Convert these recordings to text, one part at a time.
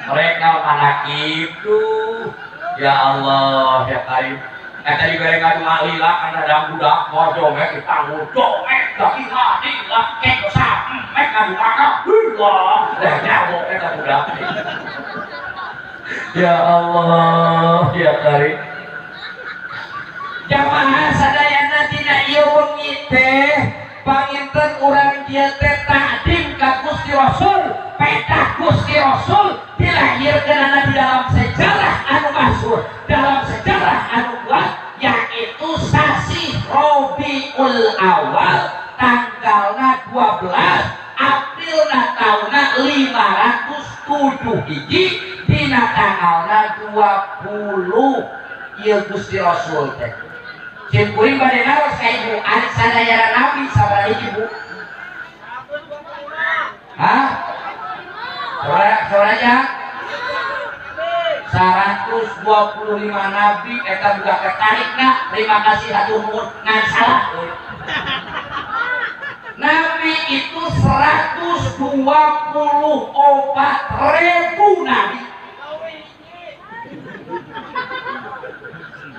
Mereka manakib tuh. Ya Allah, ya Karim. Eta dibere ngadunga lila kan ada budak mau jomek ditanggung jomek daki mati lah kek dosa mek ngadunga Allah dah nyamuk eta budak. Ya Allah, ya Karim. Jamaah sadayana dina ieu wengi teh panginten urang dieu teh takdim ka Gusti Rasul, pedah Gusti Rasul dilahirkeunana di dalam sejarah anu masyhur, dalam sejarah anu kuat, yaitu sasih Rabiul Awal tanggalna 12 Aprilna taunna 507 hiji dina tanggalna 20 ieu Gusti Rasul teh. Cim kuring bade naros ka ibu, ari sadayana nabi sabaraha hiji bu? Hah? Soranya 125 nabi eta buka ketarikna, terima kasih hatur nuhun ngan salah. Nabi itu 124.000 nabi.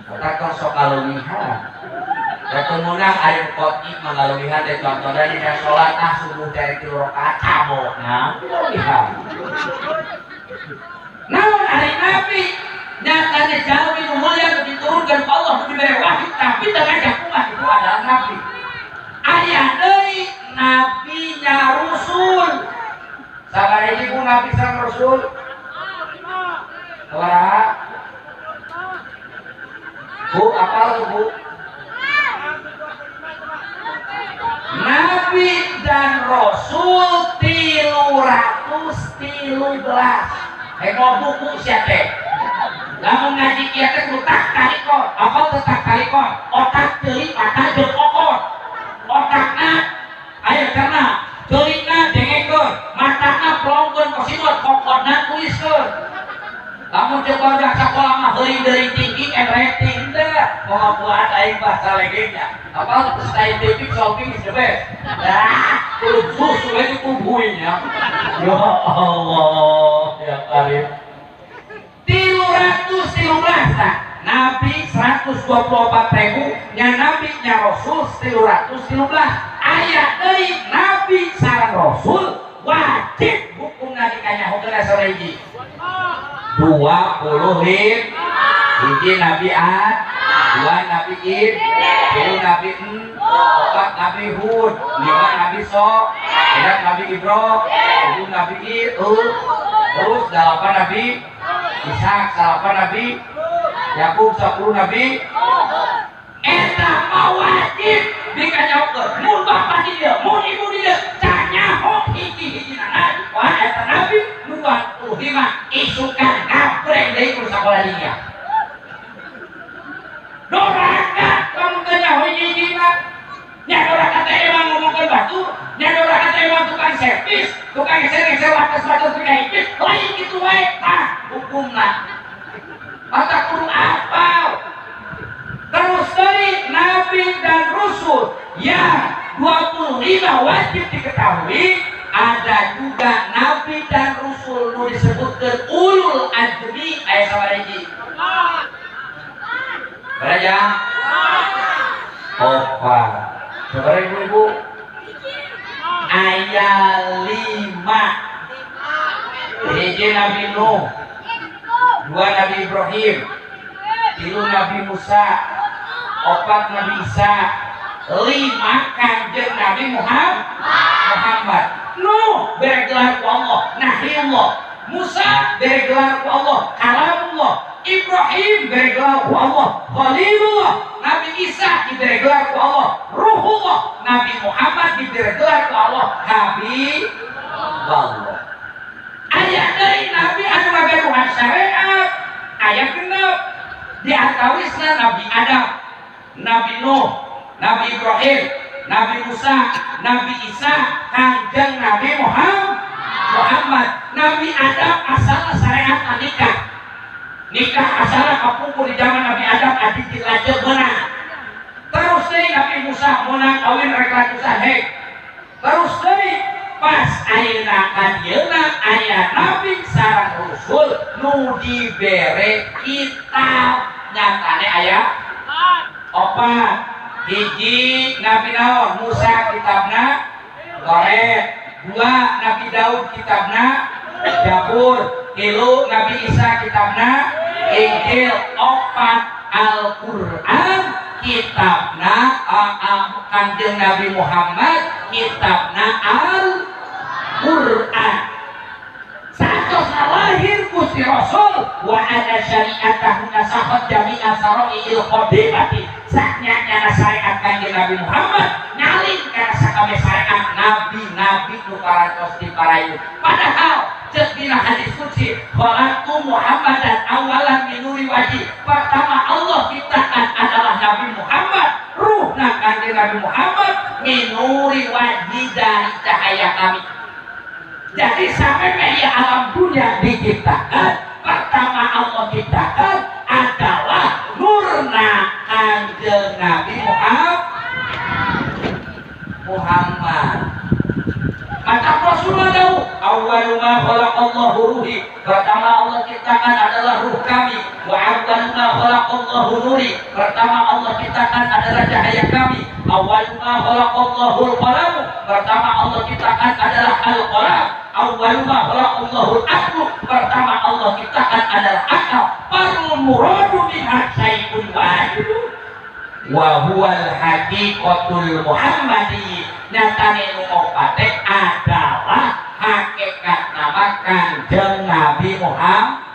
Otak tong sok ngaleuwihan. Da teu meunang ari qot'i mah ngaleuwihan teh contohna dina salat ah subuh teh 3 rakaat cabokna ngaleuwihan. Naon ari nabi nyatanya jalmi nu mulia nu diturunkeun ku Allah nu dibere wahyu tapi teu ngajak umat itu adalah nabi. Aya deui nabi nya rusul. Sabaraha hiji bu nabi sareng rasul? Sabaraha? Bu, apal bu? Nabi dan Rasul 313. Heboh buku sia teh. Lamun ngaji kieu teh kudu tak talikon. Apal teu tak talikon? Otak ceuli mata jeung kokon. Otakna aya karena ceulina dengekeun, matana plongkeun kosimot, kokonna tuliskeun. Lamun cek barudak sakola mah heuring-heuring tinggi and rating teh moal buat aing bahasa legenda. Apa scientific solving is the best. Dah, kudu susu we dikubuinya. Ya Allah, ya Karim. 313 tah. Nabi 124.000 nya nabi nya rasul 313. Aya deui nabi sareng rasul wajib hukumna dikanyahokeun sore hiji. 25 hiji Nabi Ad, 2 Nabi Id, 3 Nabi En, 4 Nabi Hud, 5 Nabi So, 6 Nabi Ibrahim, 7 Nabi Ir, terus 8 Nabi Ishak, 8 Nabi Yakub, 10 Nabi. Eta mah wajib dikanyahokeun. Mun bapak di dieu, mun ibu di dieu, canyaho hiji-hijina. Wah eta nabi 25 isukan ngabreng deui ku sakola dinya. Doraka lamun teu nyaho hiji-hijina. Nya doraka teh emang ngomongkeun batur, nya doraka teh emang tukang servis, tukang geser-geser wates-wates pika ipis, lain kitu wae tah hukumna. Mata kudu apal. Terus dari nabi dan rasul yang 25 wajib diketahui, ada juga nabi dan rasul nu disebutkeun ulul azmi aya sabaraha hiji? Baraja? Opat. Sabaraha ibu-ibu? Aya 5. Hiji Nabi Nuh, 2 Nabi Ibrahim, 3 Nabi Musa, 4 Nabi Isa, 5 Kanjeng Nabi Muhammad. Nuh bere gelar ku Allah, Nabiullah. Musa bere gelar ku Allah, Kalamullah. Ibrahim bere gelar ku Allah, Khalilullah. Nabi Isa diberi gelar ku Allah, Ruhullah. Nabi Muhammad diberi gelar ku Allah, Habibullah. Aya deui nabi anu ngagaduhan syariat, aya genep. Di antawisna Nabi Adam, Nabi Nuh, Nabi Ibrahim, Nabi Musa, Nabi Isa, Kanjeng Nabi Muhammad. Nabi Adam asalna syariat nikah. Nikah asalna kapungkur di zaman Nabi Adam adi dilanjut meunang. Terus deui Nabi Musa meunang kawin rek ratusan hek. Terus deui pas ayeuna ka dieuna aya nabi sareng rasul nu dibere kitab nyatane aya opat. Hiji Nabi naon Musa kitabna Taurat, dua Nabi Daud kitabna Zabur, tilu Nabi Isa kitabna Injil, opat Al-Qur'an kitabna Kanjeng Nabi Muhammad kitabna Al-Qur'an. Satos lahir Gusti Rasul wa ana syari'atahu nasakhat jami'a sara'iil qadimati. Saknya syariat Kanjeng Nabi Muhammad nyalin kana sakabeh syariat nabi-nabi nu parantos diparayu. Padahal cek dina hadis qudsi khalaqtu Muhammadan awalan min nuri wajhi. Pertama Allah ciptakan adalah Nabi Muhammad, ruhna Kanjeng Nabi Muhammad min nuri wajhi, dari cahaya kami. Jadi sampai media alam dunia diciptakan, pertama Allah ciptakan adalah nurna Kanjeng Nabi Muhammad. Maka Rasulullah tahu awwalu ma khalaqallahu ruhi, pertama Allah ciptakan adalah ruh kami. Wa awwalu ma khalaqallahu nuri, pertama Allah ciptakan adalah cahaya kami. Awwalu ma khalaqallahu al-qalam, pertama Allah ciptakan adalah al-qalam. Awwalu ma khalaqallahu al-aqlu, pertama Allah ciptakan adalah akal. Fal muradu minha syai'un wahid wa huwal haqiqatul muhammadi. Nyatane nu opat adalah hakikat nama Kanjeng Nabi Muhammad.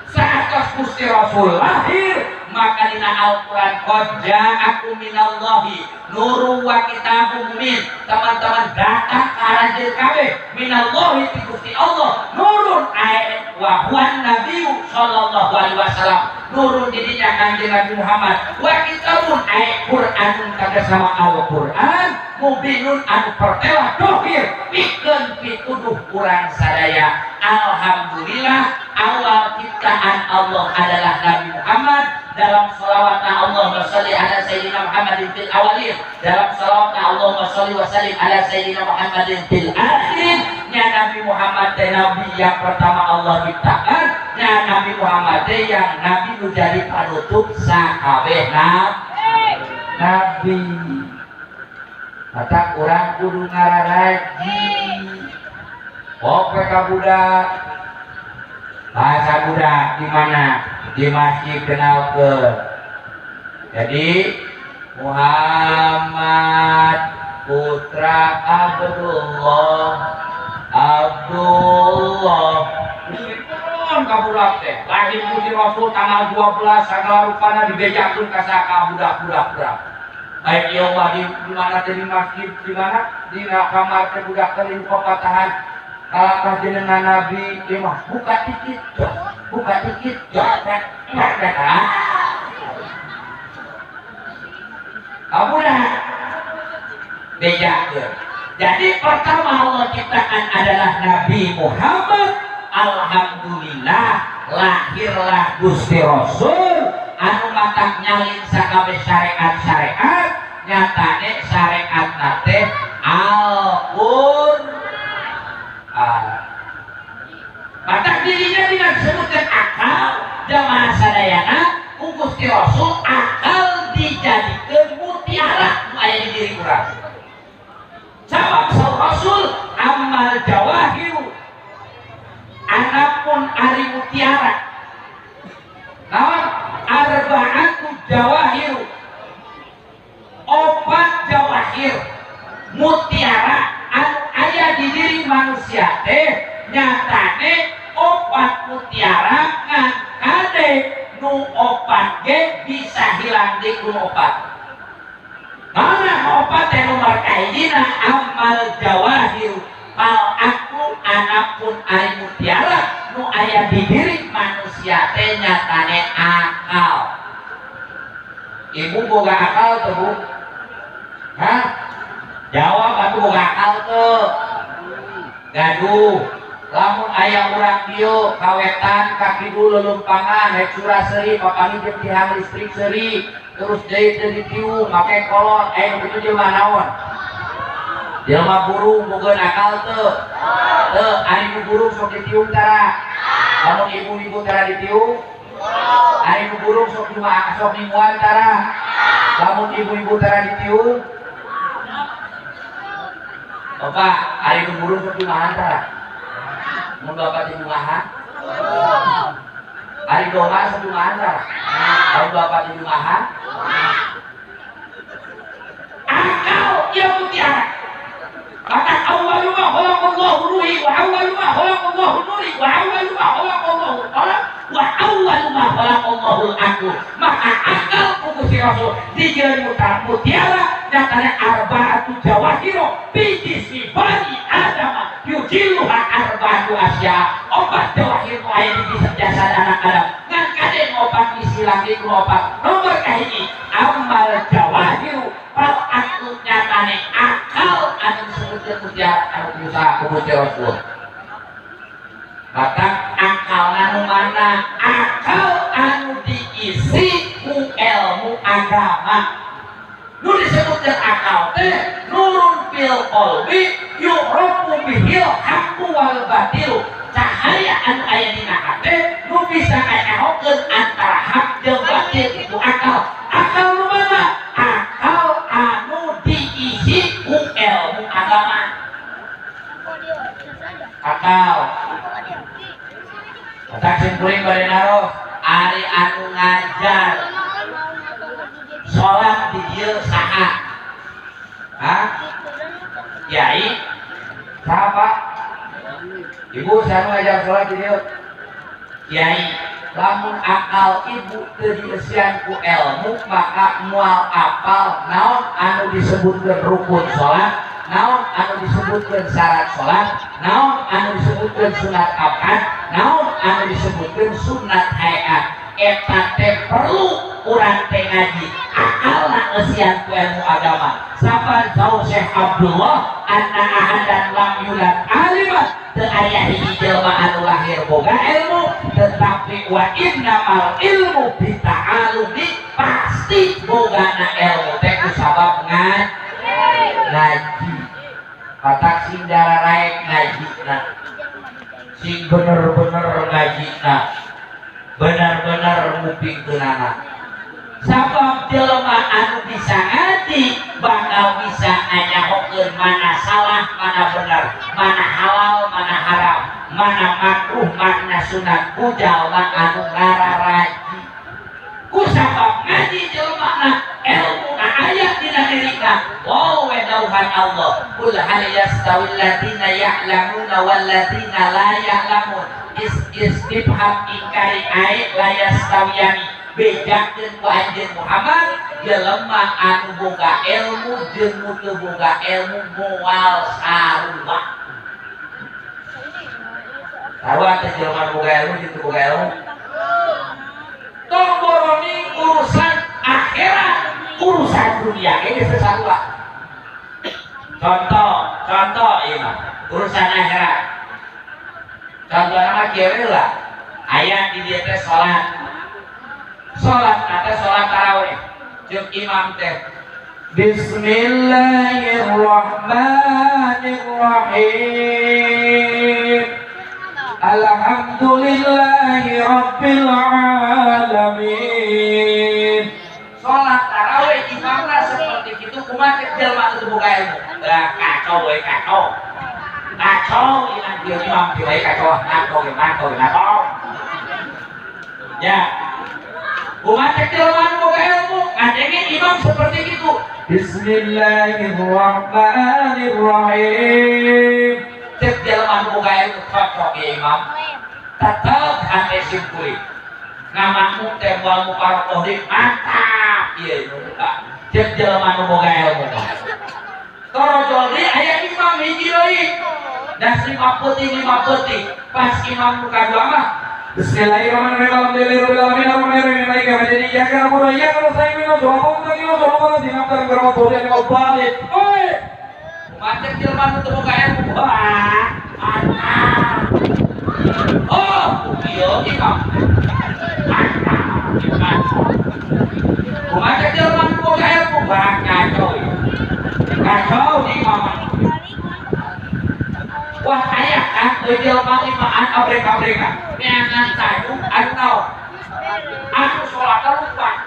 Saat Gusti Rasul lahir maka dina Al-Qur'an qad ja'akum minallahi nuru wa kitabun mubin. Teman-teman datang ka aranjeun kabeh minallahi ti Gusti Allah nurun ae wa huwan nabiyyu sallallahu alaihi wasallam. Nurun didinya Kanjeng Nabi Muhammad wa kitabun ae Qur'anun kagasama Al-Qur'an mubinun anu pertela dohir pikeun pituduh urang sadaya. Alhamdulillah awal ciptaan Allah adalah Nabi Muhammad. Dalam sholawat Allahumma sholli ala sayyidina Muhammadin fil awalin, dalam sholawat Allahumma sholli wa sallim ala sayyidina Muhammadin fil akhirin. Nya Nabi Muhammad teh nabi yang pertama Allah ciptakan, nya Nabi Muhammad teh yang nabi nu jadi panutup sakabeh nabi. Mata kurang kudu ngararaji. Oke ka budak. Bahasa budak di mana? Di masjid kenalkeun. Jadi Muhammad putra Abdullah, Abdullah. Turun ka budak teh. Lahir Gusti Rasul tanggal 12 sagala rupana dibejakeun ka saka budak-budak urang. Baik ieu mah di mana teh di masjid, di mana di kamar teh budak teh papatahan kalakah jenengan Nabi ieu mah buka dikit, buka dikit, kabudak bejakeun. Jadi pertama Allah ciptakan adalah Nabi Muhammad. Alhamdulillah lahirlah Gusti Rasul anu matak nyalin sakabeh syariat-syariat. Nyatane syariat teh Al-Qur'an. Matak dirinya tidak disebutkan akal jamaah sadayana ku Gusti Rasul akal dijadikeun mutiara nu aya di diri urang. Sabab Rasul amal jawahiru anapun ari mutiara. Naon arba'atu jawahiru, opat jawahir mutiara anu aya di diri manusia teh nyatane opat mutiara ngan kade nu opat ge bisa hilang di nu opat. Mana opat teh nomor kahijina amal jawahiru fal aku anapun ari mutiara nu aya di diri manusia teh nyatane akal. Ibu boga akal tuh bu? Hah? Jawab atuh boga akal tuh. Gaduh. Lamun aya urang dieu kawetan ka kidul lelumpangan rek surah seuri papanggih jeung tihang listrik seuri terus deui teu ditiung make kolot nu kitu jelema naon? Jelema burung boga akal teu? Teu, ari nu burung sok ditiung tara? Lamun ibu-ibu tara ditiung ari nu burung sok cuma sok ninguan tara. Lamun ibu-ibu tara ditiung bapak ari nu burung sok jumahan tara. Mun bapak dijumahan ari domba sok jumahan tara. Lamun bapak dijumahan akal ieu mutiara. Maka awwalu ma khalaqallahu ruhi wa awwalu ma khalaqallahu nuri wa awwalu ma khalaqallahu qalam wa awwalu ma khalaqallahu al-aql. Maka akal ku Gusti Rasul dijieun mutiara nyatana arba'atu jawahiro fi jismi bani Adam yujiluha arba'atu asya. Opat jawahir nu aya di jasad anak Adam. Ngan kaden opat isi laki ku opat. Nomor kahiji amal jawahiru fal aqlu nyatane akal anu disebutkeun mutiara anu diusaha ku Gusti Rasul. Batang akal anu mana? Akal anu diisi ku ilmu agama. Nu disebutkeun akal teh nurun fil qalbi yu'rafu bihil haqqu wal batil. Cahaya anu aya dina hate nu bisa ngaehokeun antara hak jeung batil itu akal. Akal nu mana? Akal anu diisi ku ilmu agama. Akal tak simpuling bari naros ari anu ngajar sholat di dieu saha? Hah? Kiai? Saha Pak? Ibu saya ngajar sholat di dieu Kiai. Lamun akal ibu teu dieusian ku ilmu maka moal apal naon anu disebutkeun rukun sholat, naon anu disebutkeun syarat sholat, naon anu disebutkeun sunat abad, naon anu disebutkeun sunat hayat. Eta teh perlu urang teh ngaji akalna eusian ku ilmu agama. Saban saur Syekh Abdullah anna ahadan lam yulad aliman, teu aya hiji jelema anu lahir boga ilmu, tetapi wa innamal ilmu bita'alumi, pasti bogana ilmu teh ku sabab ngaji. Katak sing dararaek ngajina, sing bener-bener ngajina, bener-bener ngupingkeunana. Sabab jelema anu bisa ngaji bakal bisa nganyahokeun mana salah, mana bener, mana halal, mana haram, mana makruh, mana sunat ku jalma anu ngararaji. Ku sabab ngaji jelema ilmu na aya dina dirina. Wow, wedauhan Allah. Qul hal yastawil ladina ya'lamuna wal ladina la ya'lamun. Istifham ingkari ae la yastawiyani. Bejakeun ku anjeun Muhammad jelema anu boga ilmu jeung nu teu boga ilmu moal sarua. Sarua teh jelema nu boga ilmu jeung teu boga ilmu. Tong boroni urusan akhirat, urusan dunia ini sesarua. Contoh, contoh ieu mah urusan akhirat. Contohna mah kieu lah. Aya di dieu teh salat. Salat teh salat tarawih. Jeung imam teh Bismillahirrahmanirrahim. Alhamdulillahi rabbil alamin. Salat tarawih imamna seperti itu kumaha cek jelema teu boga ilmu. Lah kacau we kacau. Kacau imam dieu imam dieu we kacau, kacau kacau kacau. Ya. Kumaha cek jelema boga ilmu ngadenge imam seperti itu. Bismillahirrahmanirrahim. Cek jelema boga ilmu cocok ya imam. Tetep hate simpui. Ngamamu teh moal muparokoh deui mantap ieu nu buka. Cek jelema nu boga ilmu mah. Torojol deui aya imam hiji deui. Das 5 peuting 5 peuting. Pas imam nu kadua mah Bismillahirrahmanirrahim. Alhamdulillahirabbil alamin arrahmanirrahim maliki yaumiddin iyyaka na'budu wa iyyaka nasta'in ihdinas siratal mustaqim siratal ladzina an'amta 'alaihim ghairil maghdubi 'alaihim waladdallin. Oi. Kumaha cek jelema nu teu boga ilmu? Wah, mantap. Oh, ieu imam. Mantap, imam. Kumaha cek jelema nu boga ilmu? Wah, kacau. Kacau imam. Wah, aya kan Anu jelema limaan abrek-abrekan neangan tajuk anu naon anu sholatna lupa.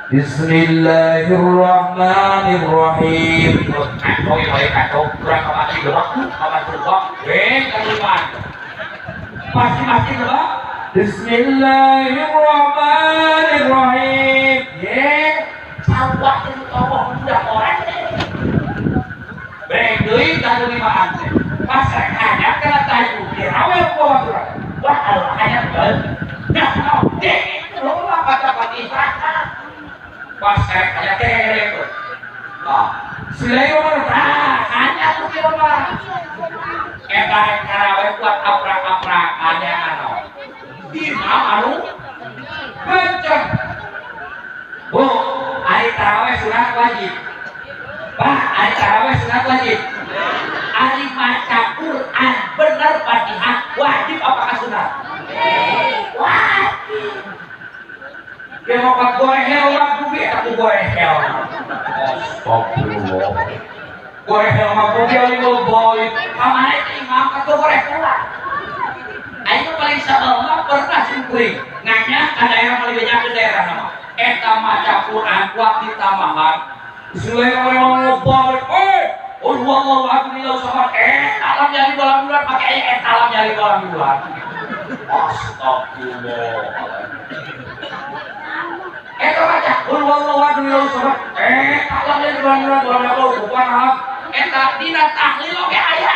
Bismillahirrahmanirrahim. Kacau ya kacau kurang kamati gebak kamar gebak weh kaliman pasti gebak. Bismillahirrahmanirrahim. Ye sawah itu tokoh budak orang breng deui ka limaan teh pas rek hanya kana tajuk dirawel ku batur wah anu hanya beul nah dek loba baca Fatihah pas rek aya kere tuh. Nah, Bismillahirrahmanirrahim. Hanya tuh kieu mah. Eta rek karawe kuat aprak-aprak aya anu. Imam anu kenceng. Bu, ari tarawih sunat wajib. Pak, ari tarawih sunat wajib. Ari maca Quran bener Fatihah wajib apakah sunat? Wajib. Dia mau pak gorehel waktu aku gorehel. Astagfirullah. Gorehel mah bobi boy. Kamana itu imam kata gorehel lah. Aing paling sebel mah pernah singkuring nanya ka daerah paling banyak ke daerah nama. Eta maca Quran kuat ditambahan. Bismillahirrahmanirrahim. Eh, Allahu akbar lillahi samad. Alam nyari bola bulan pakai alam nyari bola bulan. Astagfirullah. Eta baca qul huwallahu ahad allahu samad. Alam nyari bola bulan bola bulan ahad. Eta dina tahlil oge aya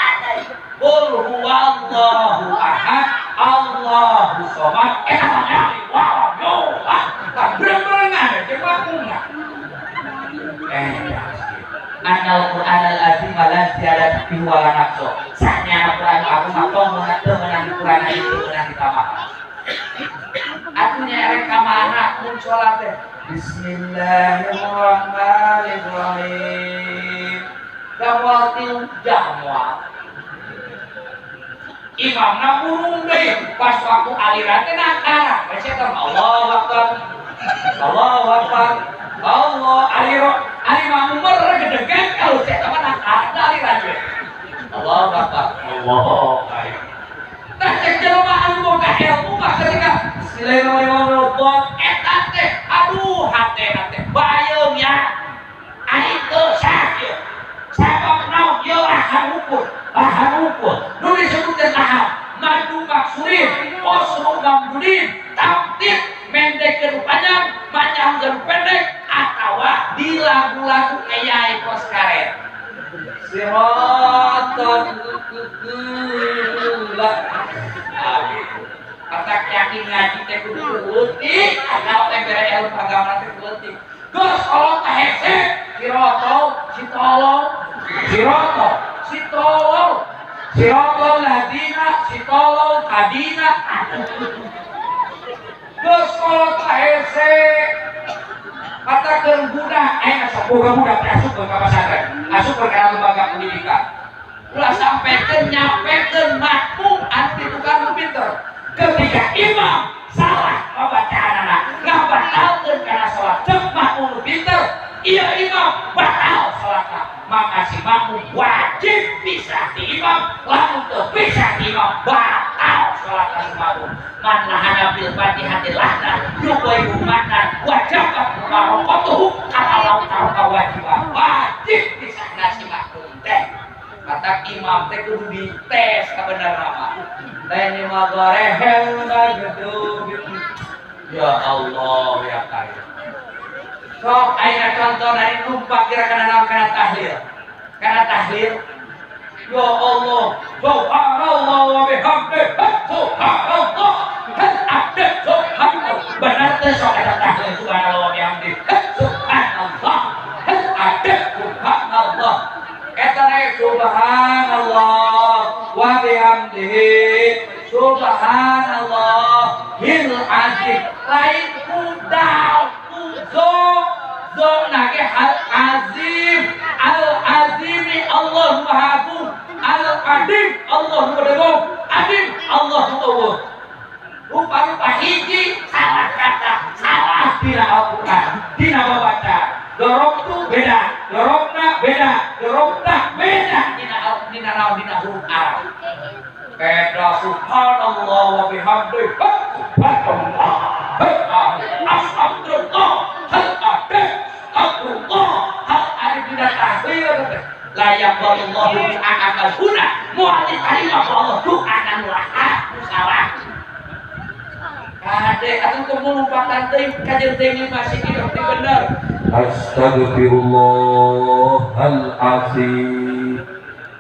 qul huwallahu ahad Allahu samad. Eta nyari wah yo ah berengan jeung makmumna. Anal Qur'an al-azim la ziyadata fihi wa la naqsa. Sanya Qur'an aku mah tong meunang teu meunang dikurangan itu meunang ditambahan. Atuh nya erek ka mana mun salat teh. Bismillahirrahmanirrahim. Dawatil jahwa. Imamna burung deui pas waktu aliran teh nakara. Baca teh Allahu Akbar. Allahu Akbar. Allah aliro ari makmum gedegan kalau saya teman ada aliran we. Allahu Akbar. Allahu Akbar. Tah cek jelema anu boga ilmu mah ketika bismillahirrahmanirrahim eta teh aduh hate teh bayeung ya. Ari teu sah ieu. Sabab naon ieu lahan ukur, lahan ukur. Nu disebutkeun lahan madu maksurin, osru mamdudin, tamtid mendek ke panjang, panjang ke pendek, atawa di lagu-lagu ngeyai kos karet. Siratal kula. Kata yakin ngaji teh kudu leutik, atau teh bere ilmu agama teh leutik. Geus kolot teh hese, siratal, sitolong, siratal, sitolong, siratal ladina, sitolong kadina. Geus kolot teh hese. Katakeun budak aya sok boga budak teh asup ka pasantren, asup ka lembaga pendidikan. Ulah sampekeun nyampekeun makmum anu ditukang nu pinter. Ketika imam salah mabacaanana, ngabatalkeun kana salat ceuk makmum nu pinter, ieu imam batal salatna. Maka si makmum wajib pisah di imam, lamun teu pisah di imam batal salatna si makmum. Man lahana bil fatihati lahna yuqaibu makna wajabat mubarokatuhu kata laut taruka wajibah. Wajib pisah nasi makmum teh. Kata imam teh kudu dites kabeneran mah. Lain mah gorehel magdubi. Ya Allah ya karim. Sok ayeuna contoh dari numpak kira kana naon kana tahlil. Kana tahlil. Ya Allah, subhanallah wa bihamdihi, subhanallah. Kan ada subhanallah. Benar teh sok eta tahlil subhanallah wa bihamdihi. Subhanallah. Kan ada subhanallah. Eta nae subhanallah wa bihamdihi, subhanallahil azim. Lain kudal kuzo zo nage al azim, al azimi Allah Maha Agung, al adim Allah nu degung, adim Allah nu eueuh. Rupa-rupa hiji salah kata, salah dina Al-Qur'an, dina babaca. Dorong tu beda, dorongna beda, dorongna beda dina dina naon dina huruf Arab. abdi astagfirullah astagfirullah hal arif dina tahlil la yaqbalullahu du'aaka huna moal diterima ku Allah doa anu rahat salah kade atuh teu lompatan teuing kajeun teuing masih hidup teu bener. Astagfirullahalazim,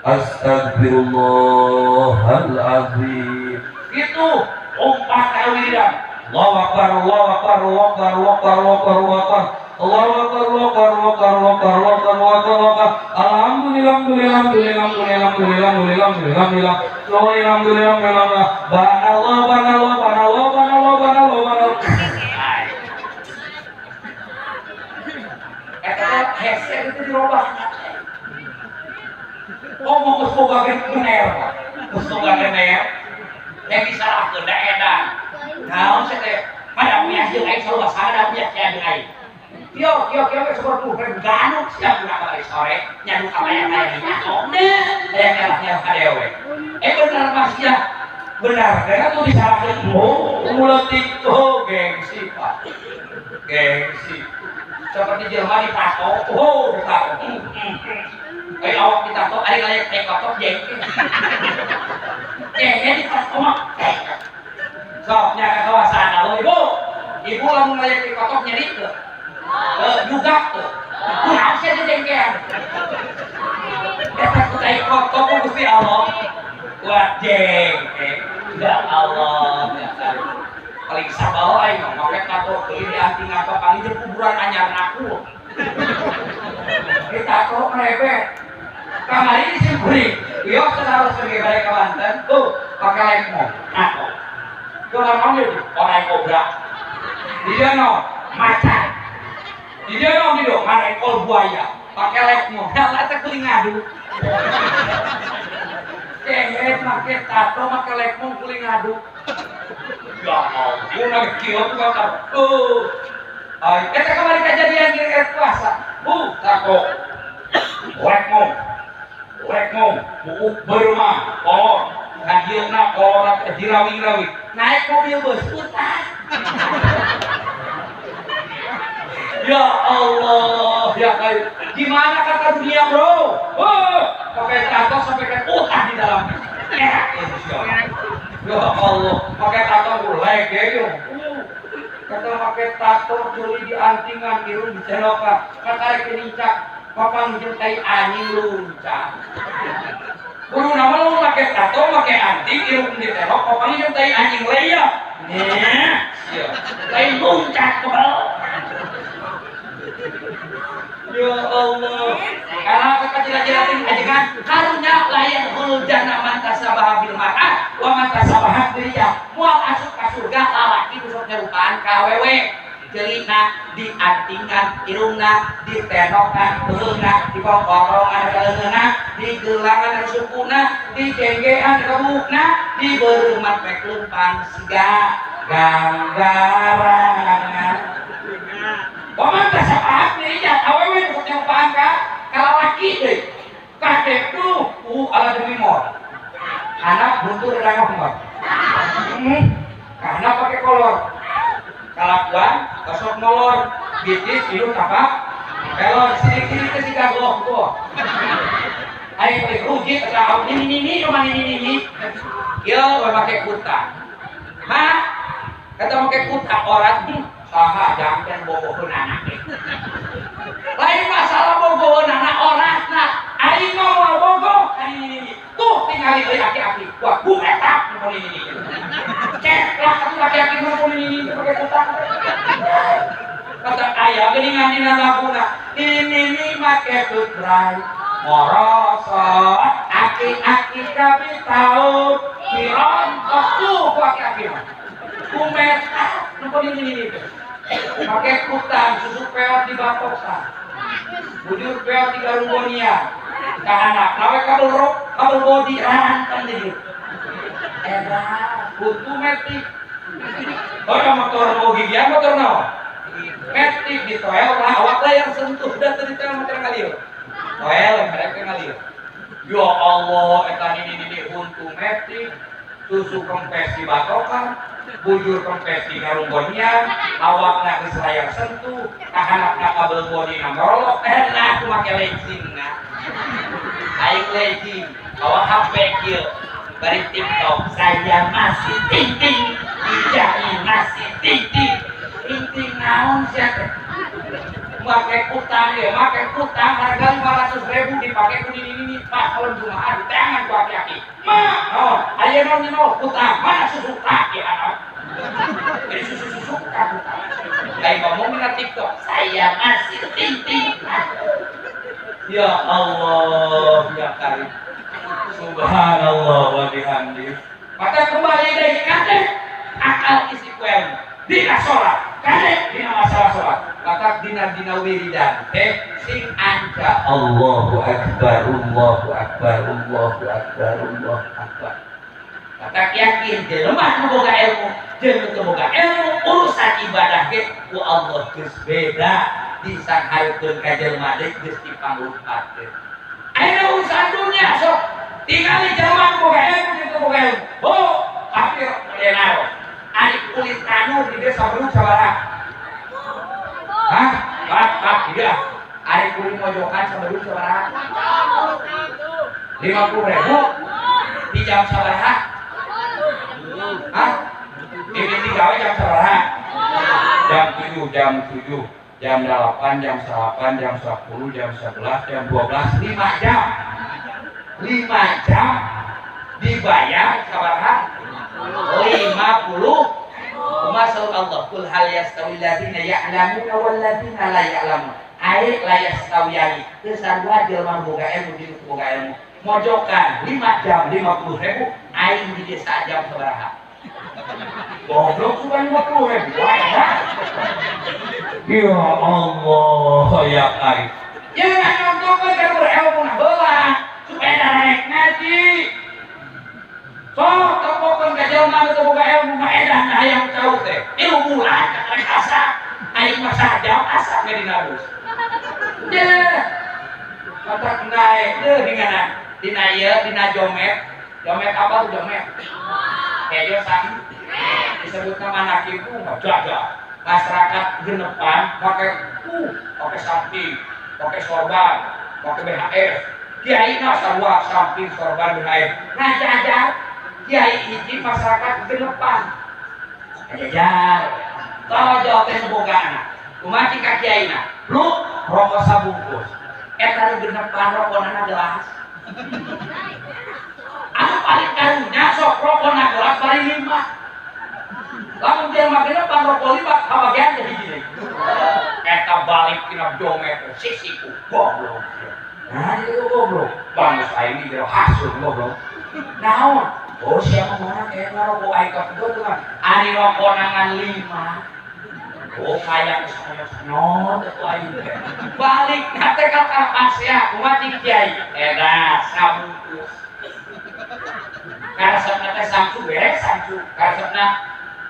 astagfirullahalazim. Gitu lompat kawiridan. Allahu akbar, Allahu akbar, Allahu akbar, Allahu akbar, Allahu akbar, Allahu akbar. Allahu akbar, Allahu akbar, Allahu akbar, Allahu akbar, Allahu akbar, Allahu akbar. Alhamdulillah, alhamdulillah, alhamdulillah, alhamdulillah, alhamdulillah, alhamdulillah, alhamdulillah, alhamdulillah. Banallah, banallah, banallah, banallah, banallah, banallah. Eta hese itu dirobah. Oh, mau geus boga gener. Geus boga gener. Yang disalahkeun da edan. Naon sih teh? Pada punya jeung aing sarua sada punya jeung aing. Yo yo yo seperti ganuk siap budak balik sore nyadu ka aya-aya nyaho deh aya aya kadewe. Bener Mas ya. Benar, karena tuh disalahkeun. Oh, muletik tuh gengsi, Pak. Gengsi. Seperti jelema ditato, oh ditato. Kayak awak ditato, ari layak teh kotok jengke. Jengke ditato mah. Sok nya ka kawasan Allah ibu. Ibu lamun layak teh kotok nyeri teu. Juga teu. Kunaon sia teh jengkean. Eta ku tai kotok ku Gusti Allah. Wah jengke. Ya Allah. Paling sabal aing mah make tato deui di anting apa paling jeung kuburan anyar aku. Ditato merebet. Kamari disimpuri. Wios harus pergi balik ke Banten. Tuh, pakai lekmo. Tato. Kalau mau itu orang kobra. Di dia no macan. Di dia no di do marekol buaya. Pakai lekmo. Lah teh kuling ngadu. Kehet make tato make lekmo kuling ngadu. Ya ampun, lagi kieu tuh kata. Ai, eta kamari kejadian kira-kira puasa. Tato. Lekmo. Lekmo, buuk berumah, kolor. Kadieuna kolor teh dirawing-rawing. Naik mobil bus putar. Ya Allah, ya kayu. Gimana kata dunia, bro? Pakai tato sampai ke utah di dalamnya. Ya Allah, pakai tato mulai geyo. Kata pakai tato juli di antingan irung dicelokan. Kata rek nincak, papang jeung tai anjing luncat. Kudu nama lu pakai tato, pakai anting irung ditelok, papang jeung tai anjing leyak. Nih, sia. Tai luncat kebal. Ya Allah. Karena kata jila-jilatin ajengan karunya layan hulul jannah man tasabaha bil mar'ah wa man tasabaha bil riyah. Moal asup ka surga lalaki nu sok nyerupaan ka awewe. Jelina di antingan irungna, di tenokan beuheungna, di kokorongan leungeunna, di gelangan sukuna, di jenggean rebukna, di beureuman pek leumpang siga ganggarangan. Waman tasabaha bil riyah awewe nu sok nyerupaan ka kalalaki deui. Kadek tuh ala demi mor. Anak buntur rangok mor. Karena pakai kolor. Kalakuan kosok molor, bisnis hidup tapak pelor sini-sini ke siga goh goh. Ayo paling rugi atau ini ini rumah ini ini. Yo pakai kuta. Ma kata pakai kuta orang saha jangan bogoheun anak. Lain masalah bogoheun anak orang nah aing mah moal bogoh ini ini. Tuh tingali euy aki-aki. Wah, bu eta nu ini ini. Cek lah atuh aki-aki nu ini ini pakai kuta. Kata ayah geuningan dina laguna. Ini ini make tutrai. Moroso aki-aki kabeh taun dirontok tuh ku aki-aki mah. Kumet nu ini ini. Pakai kutang susu peot di Batosan. Bujur peot di Garunggonia. Ka anak nawe kabel rok, kabel body rantem di dieu. Era butuh metik. Oh, motor mau gigian motor naon? Metik di toel lah awak lah yang sentuh dah teu ditoel motor ngalieu. Toel mereka ngalieu. Ya Allah, eta ini ini huntu metik. Susu kempes di batokan, bujur kempes di garunggonia, awakna geus layar sentuh, kahanapna kabel bodi na merolok, nah aku make legging na. Aing legging, bawa HP kieu, bari TikTok, saya masih ting-ting, dijai masih ting-ting, ting-ting naon sia teh. Make kutang ya, make kutang harga 500.000 dipakai ku nini-nini pas malam Jumat di tangan ku aki-aki. Ma, oh, aya naon nino kutang, mana susu tak ya anak. Jadi susu-susu kutang. Kayak ngomong dina TikTok, saya masih ting-ting. Ya Allah, ya Karim. Subhanallah wa bihamdi. Maka kembali dari kadek akal isi kuel. Dina sholat, kadek dina masalah sholat. Maka dina-dina wiridan teh sing anca Allahu Akbar, Allahu Akbar, Allahu Akbar, Allahu Akbar. Maka yakin jelema nu boga ilmu, jeung nu boga ilmu urusan ibadah ge ku Allah geus beda disanghareukeun ka jelema deui geus dipanglupatkeun. Ayeuna urusan dunia sok tingali jelema nu boga ilmu jeung teu boga ilmu. Oh, kafir denaro. Ari kulit tanur di desa Beruk sabaraha? Hah? Bak, tidak. Ari kulit mojokan sabeduk sabaraha? 50.000. Di jam sabaraha? Hah? Mimiti gawe jam sabaraha? Jam 7, jam 7, jam 8, jam 8, jam 10, jam 11, jam 12, 5 jam. 5 jam dibayar sabaraha? 50. Masya Allah, kul hal yastawi ladina ya'lamuna wal ladina la ya'lamun. Air la yastawiyani. Teu sarua jelema boga ilmu jeung teu boga ilmu. Mojokan 5 jam 50.000, aing di desa jam sabaraha? Goblok sugan 50.000. Ya Allah, ya Karim. Ya nyontokeun ka ilmu na heula supaya darek ngaji. Sok tempokeun ka jelema nu teu boga ilmu mah edan hayang cau teh. Ilmu bulan ka asa. Aing mah sajam asa ge dina bus. Deh. Matak naek deuh dingana. Dina ieu dina jomet. Jomet apa tuh jomet? Kejo sang. Disebutna manakib ku jaga. Masyarakat genepan make pakai samping, pakai sorban, pakai BHF. Kiai na sarua samping sorban BHF. Ngajajar kiai hiji masyarakat genepan. Ngajajar. Tolong teh bogaana. Kumaha cing ka kiaina? Lu rokok sabungkus. Eta nu genepan rokona gelas. Anu paling karunya sok rokona gelas bari 5. Lamun jelema genepan rokok 5 kabagian teh hiji deui. Eta balik tina domet sisiku goblok. Nah, ieu goblok. Bangsa aing di jero hasun goblok. Naon? Oh, siapa mana kayak ngarokok aing ka tuh mah. Ari rokona ngan 5. Oh, kayak sanot atuh aing teh. Balik na teh ka pasea kumaha cing kiai? Eta sabungkus. Karesepna teh samsu beres samsu. Karesepna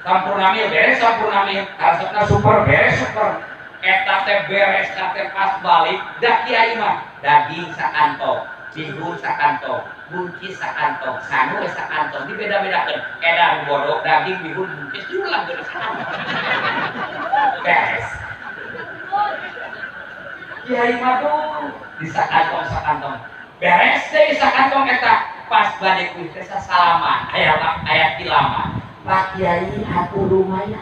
sampurnamil beres sampurnamil. Karesepna super beres super. Eta teh beres teh pas balik da kiai mah daging sakantong, bihun sakantong, buncis sakantong, sanu we sakantong, dibeda-bedakeun. Edan bodoh daging bihun buncis diulang geus sakantong. Beres. Kiai mah tuh di sakantong-sakantong. Beres deui sakantong eta pas bade kuih teh sasalaman, aya aya kilama. Pak Kiai hatur lumayan.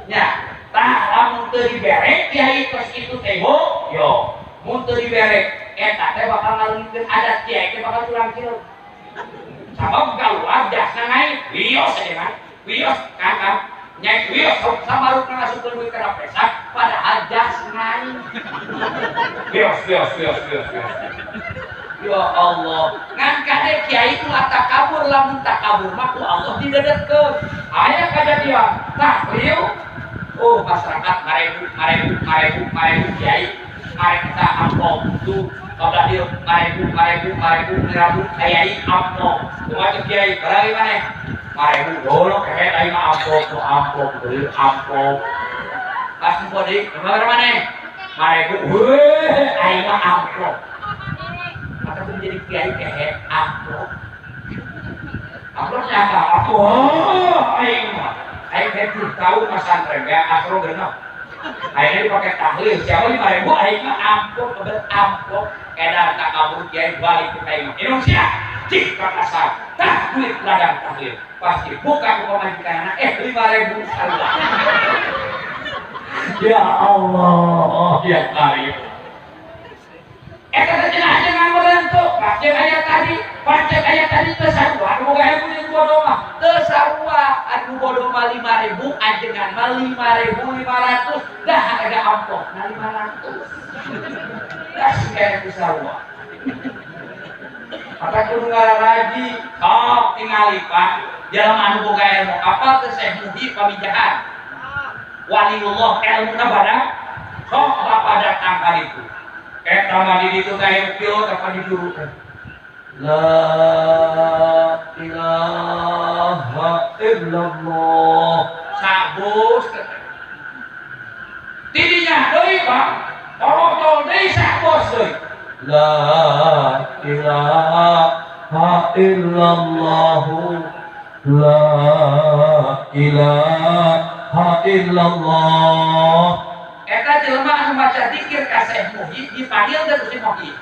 Nya, tah lamun teu dibere kiai tos kitu teh yo. Mun teu dibere eta teh bakal ngalungkeun adat kiai teh bakal curang kieu. Sabab kaluar jasna naik, wios aja mah. Wios kakak nyaik wios samarukna ngasupkeun duit kana pesak padahal jas naik. Wios wios wios wios wios. Ya Allah, ngan kade kiai ulah takabur lamun takabur mah ku Allah didedetkeun. Aya kajadian. Tah liu. Oh, masyarakat marebu marebu marebu marebu kiai marek eta amplop tuh kablah dieu marebu marebu marebu merabu kiai amplop. Kumaha cek kiai barang maneh? Marebu dolok kehe aing mah amplop tuh amplop deui amplop. Pas nempo deui kumaha maneh? Marebu heuh aing mah amplop. Maka tuh jadi kiai kehe amplop. Amplopnya apa? Atuh, aing mah. Aing teh 7 tahun masantren ya, asro genep. Akhirnya dipakai tahlil, siapa 5.000, aing mah amplop, kebet amplop, edar tak kabur kiai balik ke aing mah. Indonesia, cik kakasar, tah duit ladang tahlil. Pasti buka ku pamajikanna, 5.000 sarua. Ya Allah, ya Karim. Eta teh cenah ajengan merentuk, pacek aya tadi, pacek aya tadi teu sarua, anu boga ilmu jeung bodoh mah teu sarua, anu bodoh mah 5.000, ajengan mah 5.500, dah harga amplop na 500. Dah sih kaya teu sarua. Mata kudu ngararaji, sok tingali Pak, jelema anu boga ilmu, apal teu Syekh Muhyi Pamijahan. Waliullah ilmuna badak, sok bapak datang ka ditu. Eta mah di ditu teh kieu teh di juru teh. La ilaha illallah. Sabus teh. Tidinya deui Pak. Torotol deui sabus deui. La ilaha illallah. La ilaha illallah. Eta jelema anu maca zikir ka Syekh Muhyi dipanggil teh ku si Muhyi.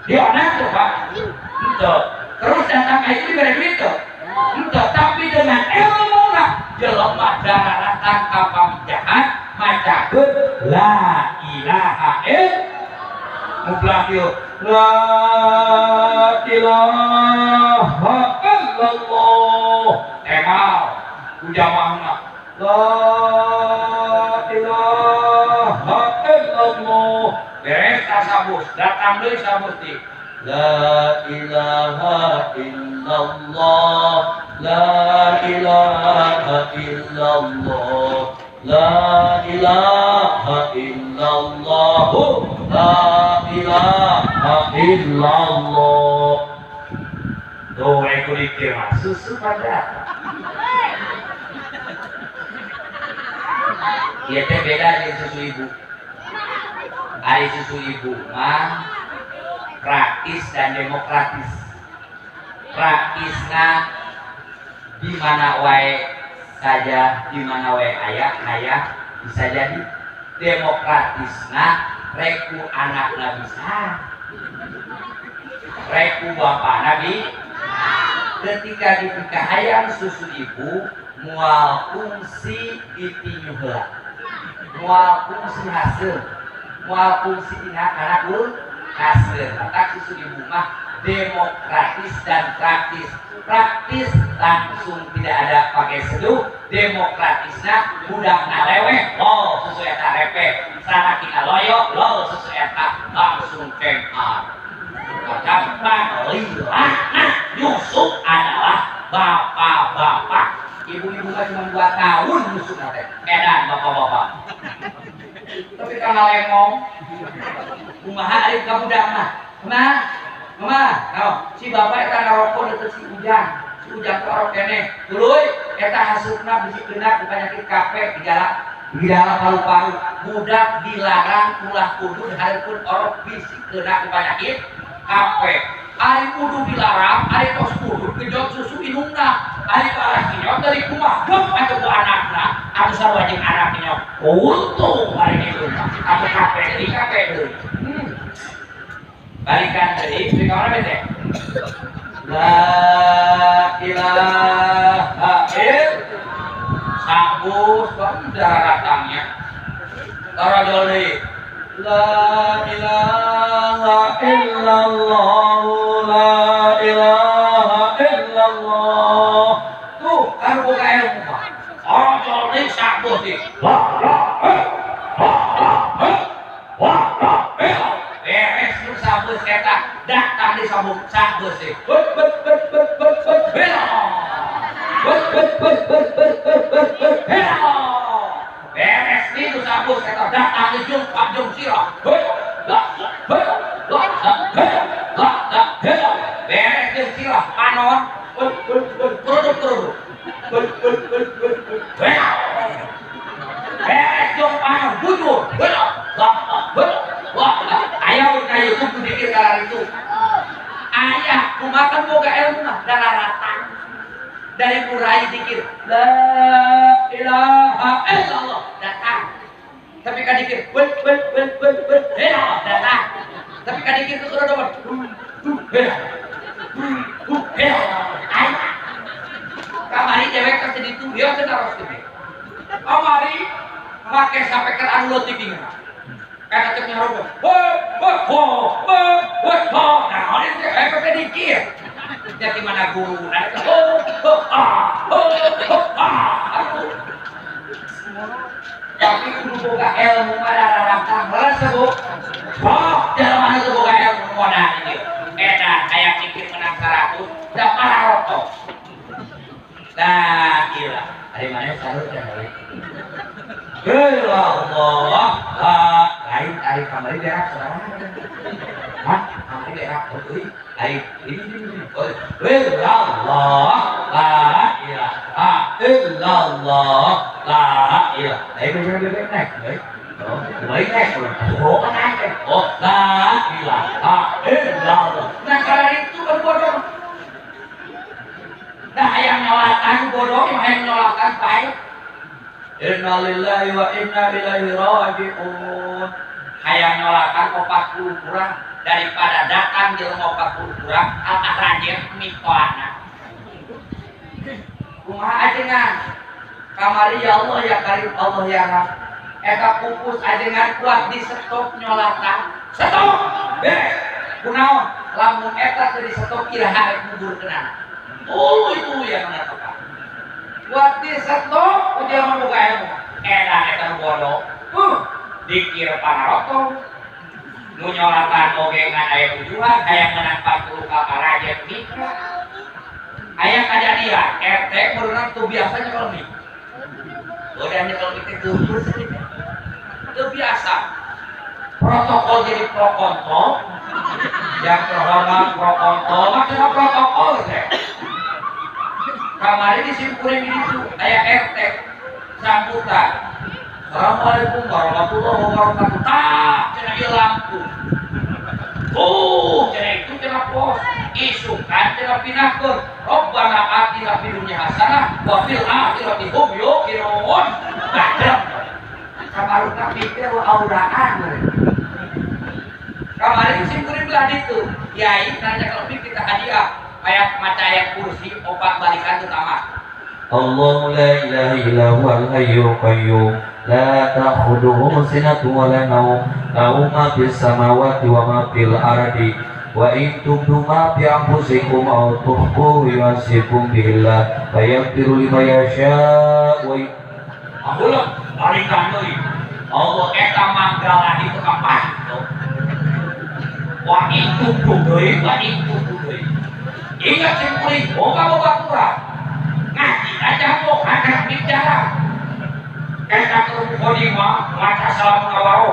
Dionang tuh Pak. Henteu. Terus datang ka itu dibere duit teu? Henteu, tapi dengan ilmuna jelema daratang ka Pamijahan macakeun la ilaha illallah. Mublah ieu La ilaha illallah. Emal ku jamaahna. La ilaha illallah. Beres tasabus, datang deui sabus di La ilaha illallah. La ilaha illallah. La ilaha illallah. La ilaha illallah. Tuh, aku dikir mah susu pada. Ieu teh beda jeung susu ibu. Ari susu ibu mah praktis dan demokratis. Praktisna di mana wae saja, di mana wae aya aya bisa jadi. Demokratisna reku anakna bisa, reku bapana bi. Ketika dipikahayang susu ibu mual kungsi ditinju heula, mual kungsi hasil, mual kungsi dina anak hasil. Maka susu ibu mah demokratis dan praktis. Praktis langsung tidak ada pakai seduh. Demokratisna budak naleweh lo susu eta repeh, salakina loyo lo susu eta langsung cengkar. Maka panglilana nyusuk adalah bapak-bapak. Ibu-ibu kan cuma 2 tahun nyusuk teh. Edan bapak-bapak. Tapi kan ngalengong. Kumaha ari ka budak mah? Kumaha? Kumaha? Naon? Si bapak eta ngarokok deket si Ujang. Si Ujang teh orok keneh. Tuluy eta hasupna bisi kena ku penyakit kape gejala paru-paru. Budak dilarang ulah kudu hareupeun orok bisi kena ku penyakit kape. Ari kudu dilarang, ari tos kudu gejot susu inungna. Ari parah kinyot dari kumaha gem atuh ku anakna, atuh sarua jeung anak kinyot. Untung ari kitu. Atuh kape deui, kape deui. Balikan deui, di kamar bete. La ilaha illallah. Sabus daratangnya. Tarajol deui. La ilaha illallah. La ilaha illallah. Tuh, kan boga ilmu mah. Tarajol deui sabus deui. La la eh la la eh la la eh. Beres nu sabus eta datang di sabuk sabus deui. Bet bet bet bet bet bet bela. Bet bet bet bet bet bet bet bet bela. Beres itu sabus eta datang di jumpa jeung sirah. Bet la bet la bet la la beres jeung sirah panon bet bet bet produk produk bet bet bet bet bet beres jeung panon bujur bet la bet la. Aya ka YouTube ku dikir kalar itu. Aya kumaha boga ilmu mah daratang. dikir la ilaha illallah datang. Tapi ka dikir wet wet wet wet wet datang. Tapi ka dikir ke dapat. Kamari dewek kasih ditu dia cenah ros gede. Kamari make sampai ke anu leutik ingat. Kata cek nyarogo. Ho ho ho ho ho. Nah, ini teh dikir. Jadi mana guru? Nah, ho ho ah ho ho ah. Tapi kudu boga ilmu mah rararangkang leres Bu. Oh, jelema nu boga ilmu modal ieu. Edan aya mikir menang 100, da pararotok. Nah, gila. Ari maneh sarut ya we. Ya Allah, lain ari kamari berak sorangan. Hah? Kamari berak euy. Ari ini. Ya Allah, la ilaha illallah, la ilaha. Eh, naik, naik. Oh, baik naik. Oh, naik. Oh, la ilaha illallah. Nah, karena itu kan bodoh. Nah, hayang nyolatan bodoh, hayang nyolatan baik. Innalillahi wa inna ilaihi raji'un. Hayang nyolatan 40 kurang daripada datang jelema 40 kurang atah rajin mitoana. Kumaha ajengan? Kamari ya Allah ya Karim Allah ya Rabb. Eta pupus ajengan kuat di stop nyolatan. Stop. Beres. Kunaon? Lamun eta teu di stop iraha rek mugurkeunana. Oh itu yang mengatakan. Buat di stop ku jelema boga ilmu. Edan eta nu bodoh. Dikir pararotong. Nu nyolatan oge ngan aya tujuan hayang menang 40 ka karajet mitra. Aya kajadian RT meureunan teu biasa nyekel mie. Udah nyekel mie teh geumpeur saeutik. Teu biasa. Protokol jadi pro kontra. Yang terhormat pro kontra, maksudna protokol teh. Kamari disimpulin di situ aya RT sambutan. Assalamualaikum warahmatullahi wabarakatuh. Tah cenah ieu lampu. Oh, cenah itu cenah pos. Isukan cenah pindahkeun. Rabbana atina fid dunya hasanah wa fil akhirati hum yuqinun. Nah, kamaruna pikir auraan. Kamari disimpulin belah ditu. Kiai nanya kalau kita hadiah kayak maca ayat kursi opat balikan itu tamat. Allahu la ilaha illa huwal hayyul qayyum la ta'khudhuhu sinatun wa la nawm lahu ma fis samawati wa ma fil ardi wa in tubdu ma fi anfusikum aw tukhfuhu yuhasibkum billah fa yaghfiru liman yasha' wa Ahulah balikan deui. Allah eta manggala itu kapan tuh. Wa in tubdu deui wa in tubdu deui. Ingat simpuling boga-boga kurang. Ngaji aja kok anak bicara. Eta keur mukadimah maca salam nawaro.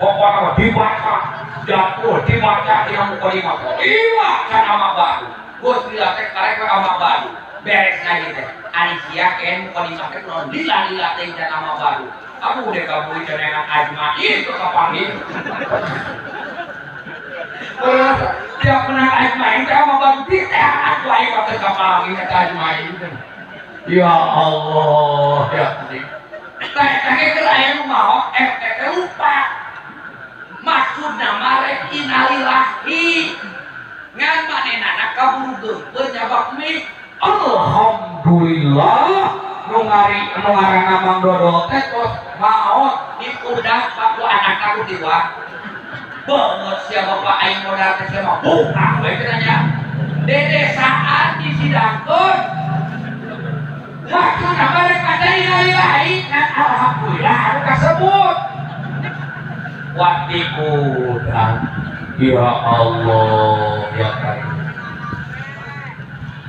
Pokona dibaca, dapur dibaca dina mukadimah. Dibaca nama baru. Geus lila teh karek we ama baru. Beres ngaji teh. Ari sia keun mukadimah teh kunaon lila-lila teh nama baru. Aduh dek kabui cenengan ajmain teu kapanggih. Tiap menang ajmain teh ama baru diteangan ku aing mah teu kapanggih eta ajmain. Ya Allah ya penting. Tah eta ge keur aya nu maot RT teh lupa. Maksudna mah rek innalillahi. Ngan manehna kaburu geumpeur nyabak mie. Alhamdulillah nu ngari nu ngaranna Mang Dodol teh tos maot diudah paku anak ku diwa. Banget siapa bapak aing modal teh sia mah buka we cenah. Dedesaan disidangkeun. Maksudna mah rek maca innalillahi ngan alhamdulillah anu kasebut. Watikudan ya Allah ya Karim.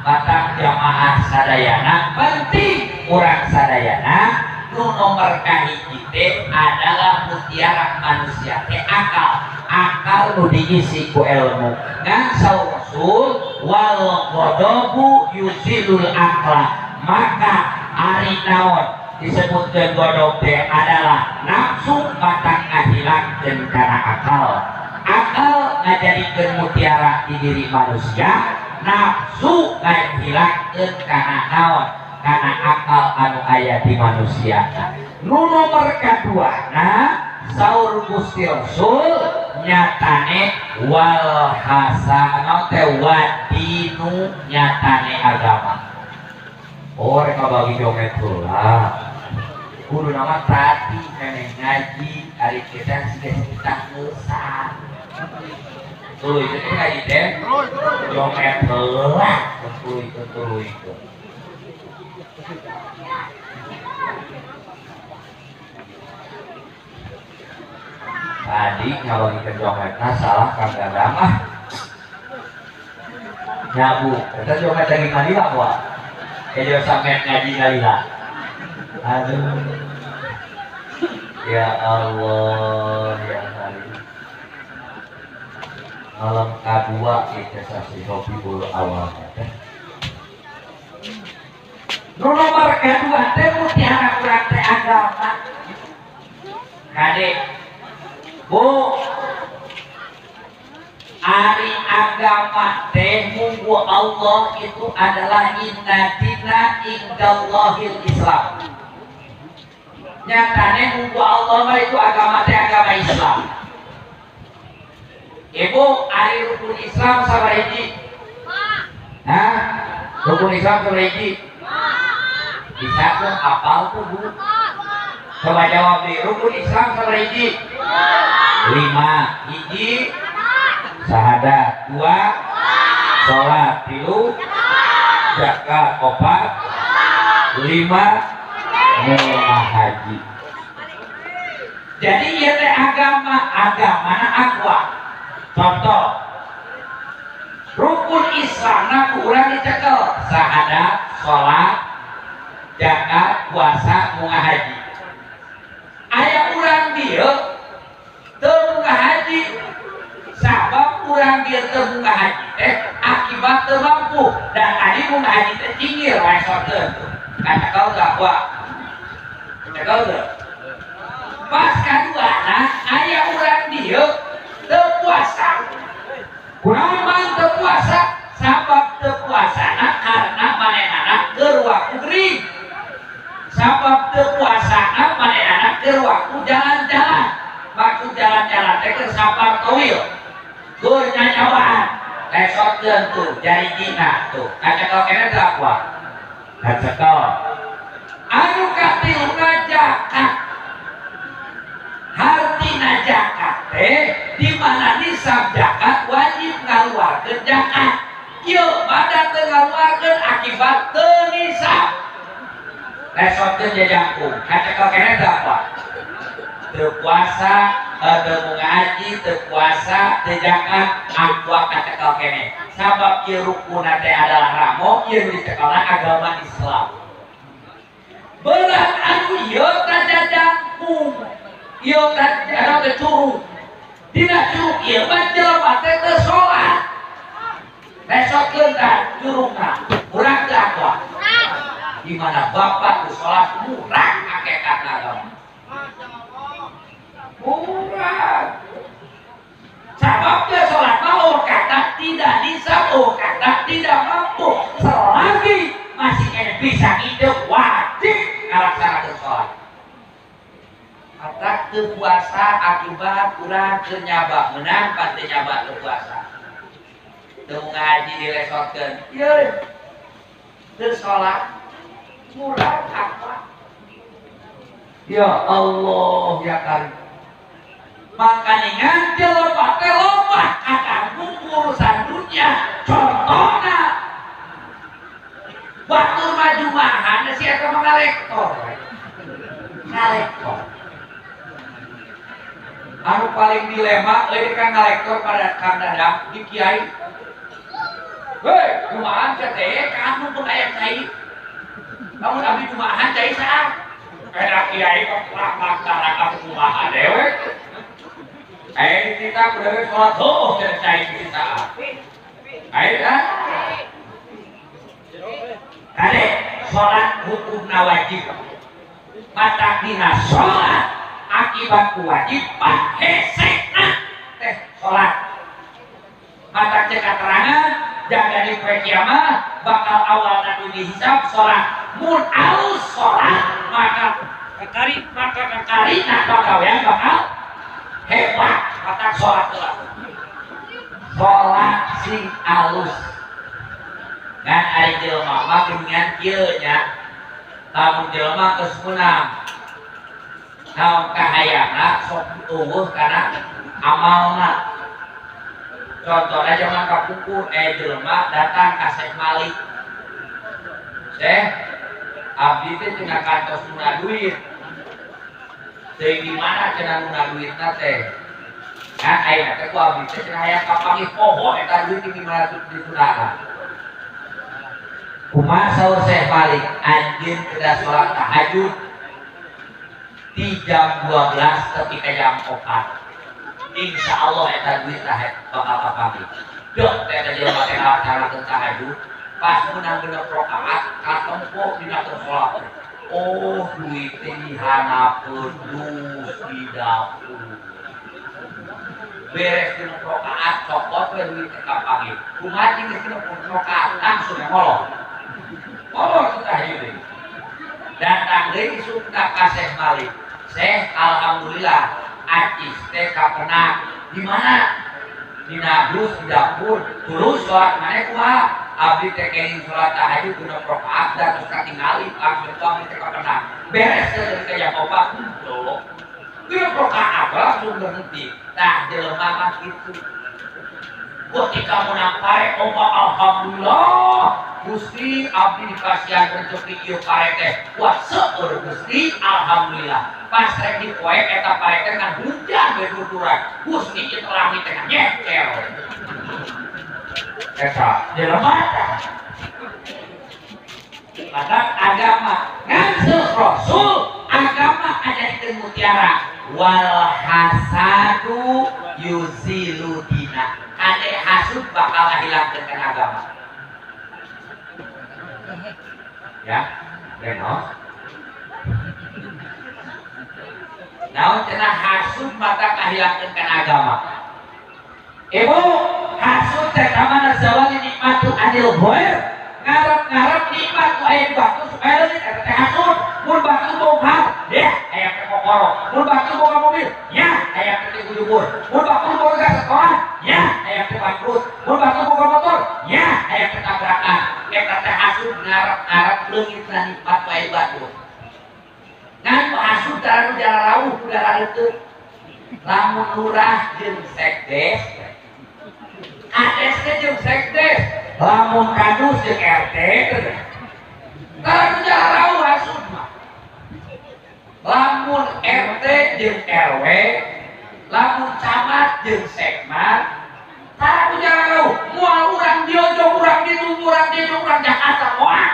Batak jamaah sadayana penting urang sadayana nu nomor kahiji teh adalah mutiara manusia teh akal. Akal nu diisi ku ilmu. Ngan saur Rasul wal ghadabu yusilul akla. Maka ari naon disebutkeun ghadab teh adalah nafsu batang ngahilangkeun kana akal. Akal ngajadikeun mutiara di diri manusia, nafsu ngahilangkeun kana naon kana akal anu aya di manusia. Nu nomor kaduana saur Gusti Rasul nyatane wal hasanah teh wadinu nyatane agama. Oh rek bagi jomet heula. Kudu nama tadi memeh ngaji ari kita siga kita ngeusan. Tuluy teh ngaji teh jomet heula tuluy tuluy. Tadi ngabagikeun jometna salah Kang Dadang ah. Nyabu, eta jomet lagi ngalila moal. Ejo sampe ngaji ngalila. Aduh. Ya Allah, ya Karim. Malam kedua kita sasi Rabiul Awal. Nu nomor kedua teh mutiara urang teh agama. Kade Bu, ari agama teh munggu Allah itu adalah inna dina indallahil Islam. Nyatane munggu Allah mah itu agama teh agama Islam. Ibu, ari rukun Islam sabaraha hiji? Hah? Rukun Islam sabaraha hiji? Bisa tuh apal tuh Bu? Coba jawab deh, rukun Islam sabaraha hiji? 5. Hiji syahadat, 2 sholat, 3 zakat, 4 5 munah haji. Jadi ieu teh agama, agamana aqua. Contoh rukun Islamna ku urang dicekel syahadat, sholat, zakat, puasa, munah haji. Aya urang dieu teu munah haji. Sabab urang dieu teu munah haji teh akibat teu mampu dan ari munah haji teh cingir lesorkeun tuh. Kacekel teu aqua? Kacekel teu? Pas kaduana aya urang dieu teu puasa. Kunaon mah teu puasa? Sabab teu puasana karena manehna keur waktu gering. Sabab teu puasana manehna keur waktu jalan-jalan. Maksud jalan-jalan teh keur safar tawil. Keur nyanyawaan. Lesotkeun tuh jarijina tuh. Kacekel keneh teu aqua? Kacekel. Anu katiluna zakat. Hartina zakat teh di mana nisab zakat wajib ngaluarkeun zakat. Ieu badan teu ngaluarkeun akibat teu nisab. Lesotkeun jajangkung. Kacekel keneh teu aqua? Teu puasa, teu ngaji, teu puasa, teu zakat, aqua kacekel keneh. Sabab ieu rukunna teh adalah ramo, ieu nu dicekelna agama Islam. Belah anu ieu tajajangkung. Ieu teh teh curug. Dina curug ieu mah jelema teh teu salat. Lesotkeun tah curugna, urang teu aqua. Di mana bapak teu salat murah hakikatna agama. Murah. Sabab dia sholat mau kata tidak bisa, oh kata tidak mampu. Selagi masih bisa hidup wajib ngalaksanakeun sholat. Kata teu puasa akibat urang teu nyaba, meunang pan teu nyaba teu puasa. Teu ngaji dilesotkeun. Ieu teu sholat murah apa? Ya Allah ya Karim. Makanya nganjel pakai lomba katamu urusan dunia. Contohnya waktu maju mahan si eta mah ngalektor. Ngalektor. Anu paling dilema euy kan ngalektor pada Kang Dadang di kiai. Hei, jumahan sia teh ka anu pun aya cai. Lamun abdi jumahan cai saha? Era kiai kok lak-lak aku kumaha dewek. Kita udah sholat oh cai kita. Ayo ah. Kade sholat hukumna wajib. Mata dina sholat akibat kewajiban hesekna teh sholat. Mata cek keterangan jaga di poe kiamat bakal awalna dihisab sholat. Mun alus sholat maka kekari nah pagawean bakal hebat maka sholat heula. Sholat sing alus. Ngan ari jelema mah geuningan kieu nya. Lamun jelema geus meunang naon kahayangna sok eueuh kana amalna. Contohna zaman kapungkur jelema datang ka Syekh Malik. Syekh, abdi teh cenah kantos muna duit. Teuing di mana cenah muna duitna teh? Kan ayeuna teh ku abdi teh cenah hayang kapanggih poho eta duit di 500 ditunana. Kumaha saur Syekh Malik? Anjeun kedah salat tahajud di jam 12 tepi ka jam 4. Insya Allah eta duit tah bakal kapanggih. Deuh teh eta jelema teh ngalaksanakeun tahajud, pas meunang genep rakaat katempo dina keur salat. Oh, duit teh dihanapeun dus di dapur. Beres genep rakaat cokot we duit teh kapanggih. Kumaha jeung geus genep rakaat langsung ngolong. Ngolong tahajud deui. Datang deui isukna ka Syekh Malik. Syekh, alhamdulillah acis teh kapenak. Di mana? Dina dus di dapur. Terus sholat maneh kumaha? Abdi teh kenging sholat tahajud genep rakaat da terus katingali langsung ku abdi teh kapenak. Beres teh dari ka jam 4 henteu. Genep rakaat langsung berhenti. Tah jelema mah kitu. Ketika menang pare obat alhamdulillah Gusti abdi dikasihan rezeki ieu pare teh kuat seueur Gusti alhamdulillah. Pas rek dipoe eta pare teh kan hujan we duduran. Gusti kitu langit teh nyecer. Eta jelema teh. Maka agama ngan Rasul agama ajadikeun mutiara wal hasadu yuzilu dina. Ade hasud bakal ngahilangkeun agama. Ya, reno. Naon cenah hasud mata ngahilangkeun kana agama. Ibu, hasud teh kamana zawali nikmatu anil ghair. Ngarep-ngarep nikmat ku aya di batu supaya leungit eta teh hasud. Mun batu bongkar, ya aya teh kokoro. Mun batu boga mobil, ya aya teh kujubur. Mun batu boga sekolah, ya aya teh bangkrut. Mun batu boga motor, ya aya teh tabrakan. Eta teh hasud ngarep-ngarep leungitna nikmat ku aya batu. Ngan hasud tara nu jalarauh ku darareuteut. Lamun lurah jeung sekdes, kades teh jeung sekdes, lamun kadus jeung RT tara nu jalarauh hasud mah. Lamun RT jeung RW, lamun camat jeung sekmat, tara nu jalarauh moal urang diojong, urang ditu, urang ditu, urang Jakarta moal.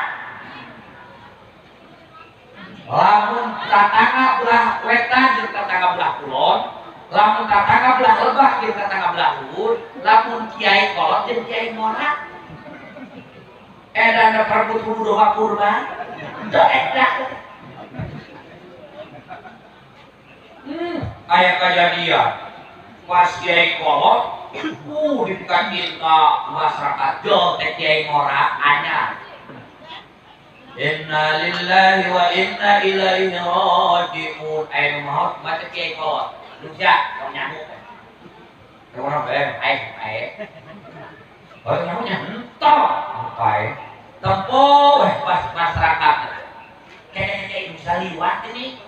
Lamun tatangga belah wetan jeung tatangga belah kulon, lamun tatangga belah lebah jeung tatangga belah luhur, lamun kiai kolot jeung kiai ngora. Edan perebut kudu doa kurban, teu eta. Aya kajadian pas kiai kolot, dibukakeun ka masyarakat jol teh kiai ngora anyar. Inna lillahi wa inna ilaihi raji'un. Aya nu maot maca kiai kolot. Lu sia tong nyamuk. Tong orang bae, ae ae. Oh nyamuknya entong, pae. Tempo weh pas masyarakat. Kayaknya bisa liwat ini.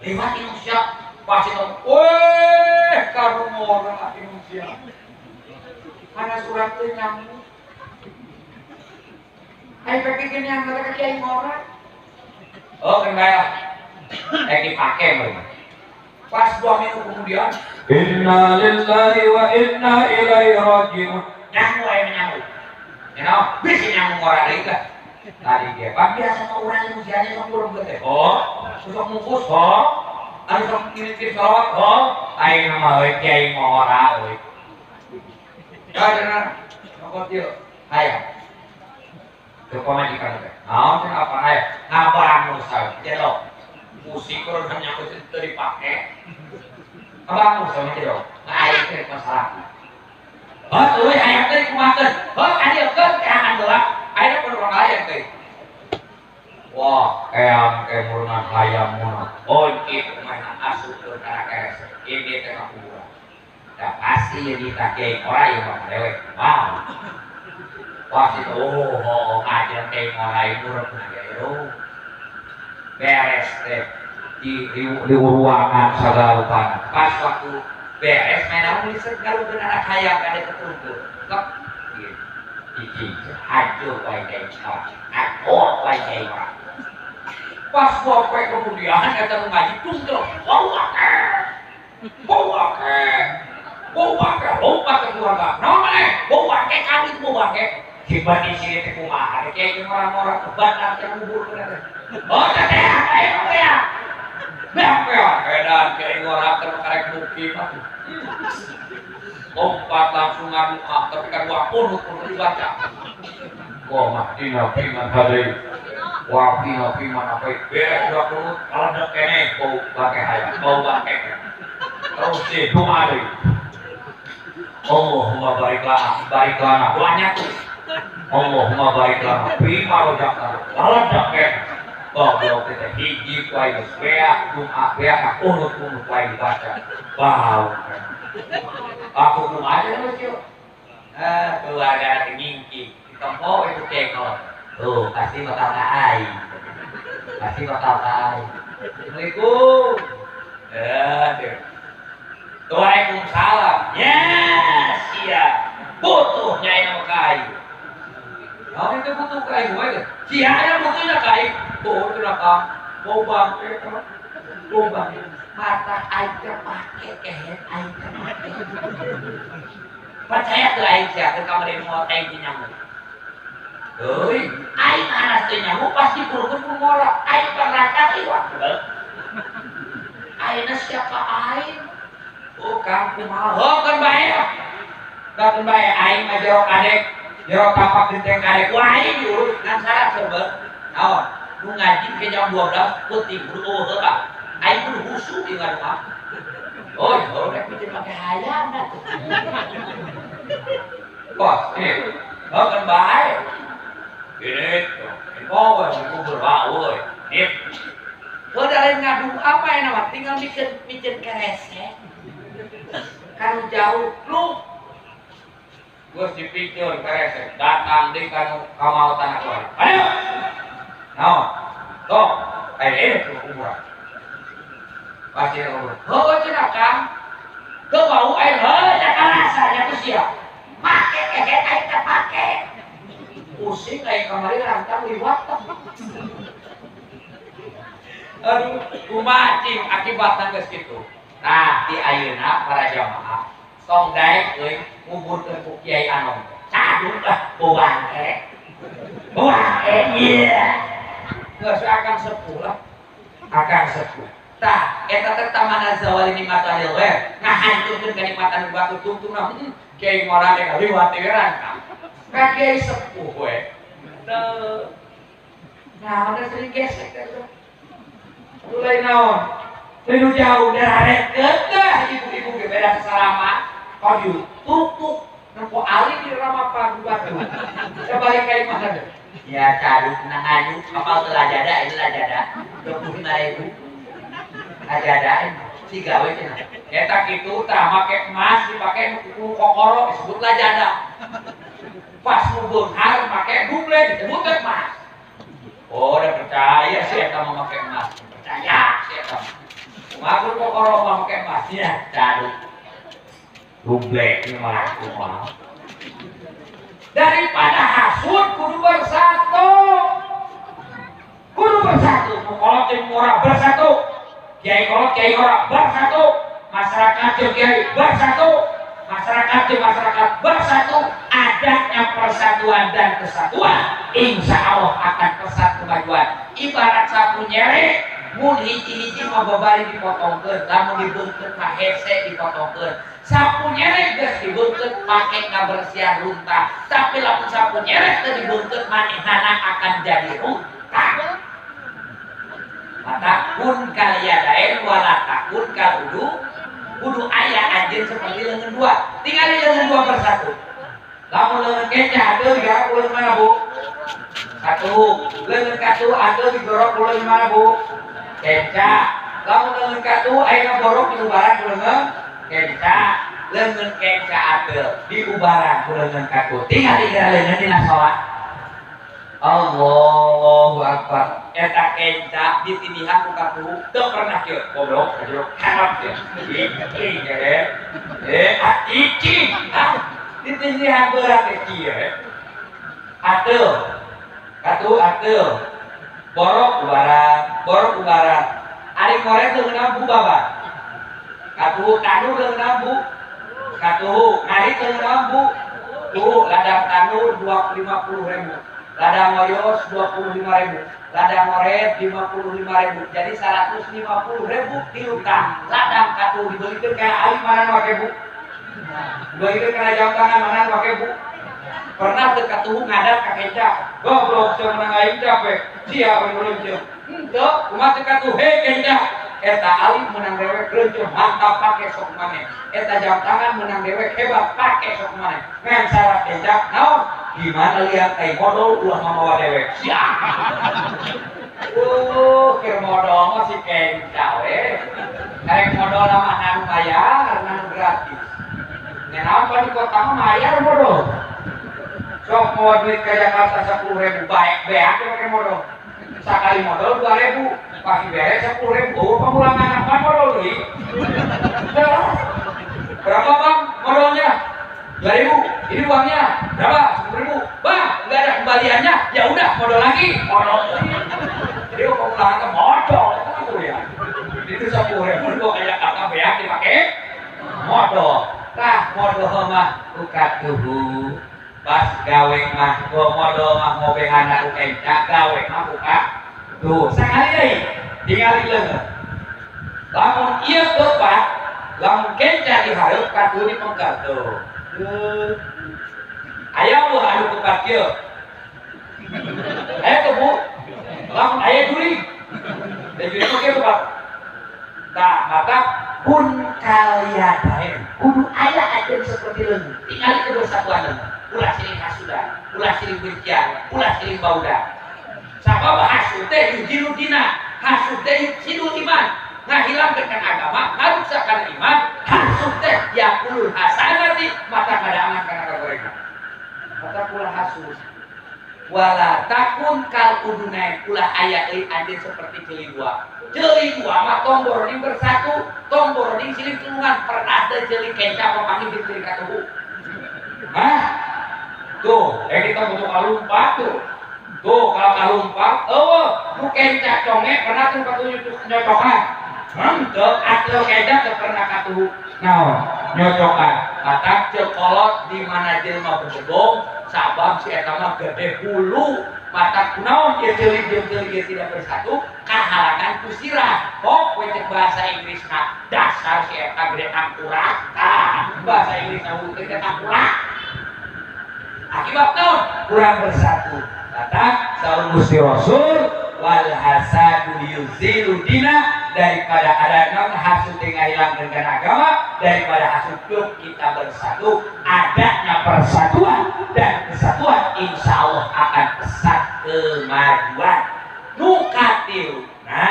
Liwat Indonesia pasti dong. Weh, karumora Indonesia. Ana surat teh nyamuk. Ayo pikirkeun yang kata kiai ngora. Oh, kan bae. Dipake meureun. Pas 2 minggu kemudian, inna lillahi wa inna ilaihi raji'un. Nyamu aya nyamu. Ya, bisi nyamu ngora deui teh. Tadi ge pak biasa mah urang usianya sok kurang teh. Oh, sok mungkus oh. Anu sok ngirim salawat oh. Ayeuna mah euy kiai ngora euy. Ka cenah ieu. Hayang. Teu pamajikan teh. Naon cenah apa aya? Ngabangus sae. Jelo. Musik kalau nyangkut itu dipake. Ngabangus sae jelo. Aing teh masalah. Oh, euy hayang teh dikumakeun. Oh, adiekeun keangan heula. Ayeuna kudu urang hayang teh. Wah, eyang murna hayam murna. Oh, itu mana asup ke kana keresek. Ini teh ka kuburan. Da pasti jadi tak kiai ngora ieu mah dewek. Wow. Pasti oh ngajar kiai ngora ieu murna kiai. Beres teh di ruangan sagala rupana. Pas waktu beres main naon geus ngalukeun anak hayam ka deket tungkul. Kep gitu. Iki hancur wae kiai ngora. Akor wae kiai ngora. Pas gua poe kemudian eta nu ngaji tungkel, bau akeh. Bau akeh. Bau akeh lompat ke keluarga. Naon maneh? Bau akeh kami bau akeh. Kiban di sini teh kumaha? Kiai ngora-ngora keban teh kubur teh. Oh teh aya teh ya. Beak edan kiai ngora keur karek mukim atuh. Lompat langsung ngaduka tapi kan gua kunut kunut dibaca. Wah mahdina fiman hadai. Wa fina fiman apa beres dua kunut kaledek kene bau bangke hayam bau bangke. Terus di doa deui. Allahumma barik lana, barik lana. Doanya tuh. Allahumma barik lana fima rozaqtana. Kaledek kene. Goblok teh hiji ku aing geus beak doa beak kunut-kunut wae dibaca. Bau. Aku kumaha geus kieu. Keluarga ngingki ditempo itu kekon. Tuh, pasti bakal ka aing. Pasti bakal ka aing. Assalamualaikum. Tuh. Waalaikumsalam. Yes, iya. Butuhnya yang ka aing. Naon itu butuh ka aing wae teh? Sia aya butuhna ka aing. Tuh cenah Kang. Bau bangke, bau bangke. Mata aing teh pake kehet aing teh pake. Percaya tuh aing sia keur kamari moal aing nyamuk. Euy, aing anas teh nyamuk pasti kurukeun ku ngora. Aing pangraka liwat. Ayeuna siapa aing? Oh, Kang kumaha? Oh, kan bae. Kan bae aing mah jero kadek, jero tapak genteng kadek. Wah, aing diurut ngan syarat serba. Naon? Nu ngaji ke jam 12 peuting kudu eueuh heula. Aing kudu husu di ngadoa. Oh, jero rek bikin make hayam atuh. Kos, ini. Oh, kan bae. Ini tuh, oh, kubur bau, ini. Kalau lain ngadu apa ya nama? Tinggal bikin keresek. Kanu jauh, lu. Gue dipikir keresek, datang di kanu kamau tanah keluar. Ayo, nah, tuh, ini tuh kuburan. Pasti kuburan. Oh, cina kang, ke bau air, heh, jangan rasanya tuh siap. Make, kehet, air terpake. Pusing kayak kemarin rantang liwat. Aduh, kumacing akibatna geus kitu. Nah, di ayeuna para jamaah tong daek euy nguburkeun ku Kiai Anom. Caduk lah bau bangke. Bau bangke ieu. Geus akan sepuh lah. Akan sepuh. Tah, eta teh tamana zawali nikmatanil ghair. Ngahancurkeun kenikmatan batu tungtungna. Kiai ngora teh liwat teh rantang. Ka kiai sepuh we. Nah, udah sering gesek teh. Mulai naon? Lain jauh dararekeun teh ibu-ibu ge beda sesalaman. Kadieu tuk-tuk nempo ali di rama batu. Sabalik ka imah teh. Ya caduk nang anyu apal teu lajada ini lajada 25.000. Lajada si gawe cenah. Eta kitu tah make emas dipake nu kokoro disebut lajada. Pas nu beunghar make duble disebut emas. Oh, udah percaya sih eta mah make emas. Percaya sih eta. Kumaha kokoro mah make emas ya, caduk. Duble ieu mah kumaha. Daripada hasud kudu bersatu. Kudu bersatu. Kolot jeung murah bersatu. Kiai kolot kiai ora bersatu. Masyarakat jeung kiai bersatu. Masyarakat jeung masyarakat bersatu. Adanya persatuan dan kesatuan, insya Allah akan pesat kemajuan. Ibarat sapu nyere, mun hiji-hiji mah babari dipotongkeun, lamun dibeungkeun mah hese dipotongkeun. Sapu nyere geus dibeungkeun make ngabersihan runtah, tapi lamun sapu nyere teu dibeungkeun manehna akan jadi runtah. Mata kun kaliyadain wala takun kaludu kudu aya anjeun seperti leungeun dua. Tingali leungeun dua bersatu. Lamun leungeun kenca teu ya ulah mana Bu? Katuhu leungeun katuhu atuh digorok ku leungeun mana Bu? Kenca. Lamun leungeun katuhu ayeuna borok diubaran ku leungeun kenca. Leungeun kenca atuh diubaran ku leungeun katuhu. Tinggal dikira leungeun dina salat. Allahu Akbar. Eta kenca ditindihan ku katuhu teu pernah kieu. Goblok goblok harap kieu. Icing eh. Icing. Ditindihan beurang teh kieu. Atuh. Katuhu atuh. Borok ubaran, borok ubaran. Ari ngoret leungeun bu babar. Katuhu tanur leungeun bu. Katuhu ngarit leungeun bu. Tuh ladang tanur 50.000. Ladang ngoyos 25.000, ladang ngoret 55.000, jadi 150.000 diutang. Ladang katuh dibelikan kayak aing mana make bu? Dibelikan kana jam tangan mana make bu? Pernah teu katuh ngadat ka kenca? Goblok sia menang aing capek. Sia we leunceuh. Henteu, kumaha teu katuh he kenca? Eta aing menang dewek leunceuh mantap pake sok maneh. Eta jam tangan menang dewek hebat pake sok maneh. Ngan syarat kenca naon? Gimana lihat tai modal ulah mamawa dewek. Siap. Keur modal mah si kenca we. Karek modal mah anu bayar, anu gratis. Nya naon di kota mah bayar modal. Sok mau duit ke Jakarta 10.000 baik beak pakai modal. Sakali modal 2.000, pasti beres 10.000. Oh, pemulangan apa modal deui? Berapa Bang modalnya? 2.000. Ini uangnya berapa? 10.000. Bang, nggak ada kembaliannya. Ya udah, modal lagi. Modal. Jadi pemulangan ke modal itu ya. Itu 10.000 gua kayak kata beak dipakai modal. Tah modal mah katuhu. Pas gawe mah gua modal mah ngobehana ku kenca, gawe mah ku katuhu. Sakali deui tingali leungeun. Lamun ieu kepat, lamun kenca dihareup katuhu dipengker tuh. Aya eueuh anu kepat kieu. Aya teu Bu? Lamun aya jurig. Da jurig mah kieu kepat. Tah, maka kun kaliadaen kudu aya ajeun seperti leungeun. Tingali kebersatuan leungeun. Ulah siling hasudan, ulah siling bencian, ulah siling bauda. Sabab hasud teh yujilu dina, hasud teh yusidul iman. Ngahilangkeun agama, ngaruksakan iman, hasud teh yaqulul hasanati mata kadangan kana kagorengan. Mata kula hasud. Wala takun kal udunain ulah aya euy anjeun seperti ceuli dua. Ceuli dua mah tong boroning bersatu, tong boroning silih tulungan. Pernah teu ceuli kenca papanggih jeung ceuli katuhu. Hah? Tuh, kita butuh kalumpat tuh. Tuh, kalau kalumpat, eueuh, nu kenca conge pernah tuh katuhu nyocokan. Henteu, atuh kenca teu pernah katuhu. Naon? Nyocokan. Matak ceuk kolot di mana jelema berbobong, sabab si eta mah gede hulu. Matak kunaon ieu ceuli jeung ceuli ieu tidak bersatu, kahalangan ku sirah. Hok we ceuk bahasa Inggrisna, dasar si eta gede tangkurak. Tah, bahasa Inggrisna gede tangkurak. Akibat naon? Kurang bersatu. Kata saur Gusti Rasul wal hasadu yuzilu dina, daripada ada naon hasud ngahilangkeun agama, daripada hasud kita bersatu, adanya persatuan dan kesatuan insya Allah akan pesat kemajuan. Nu katiluna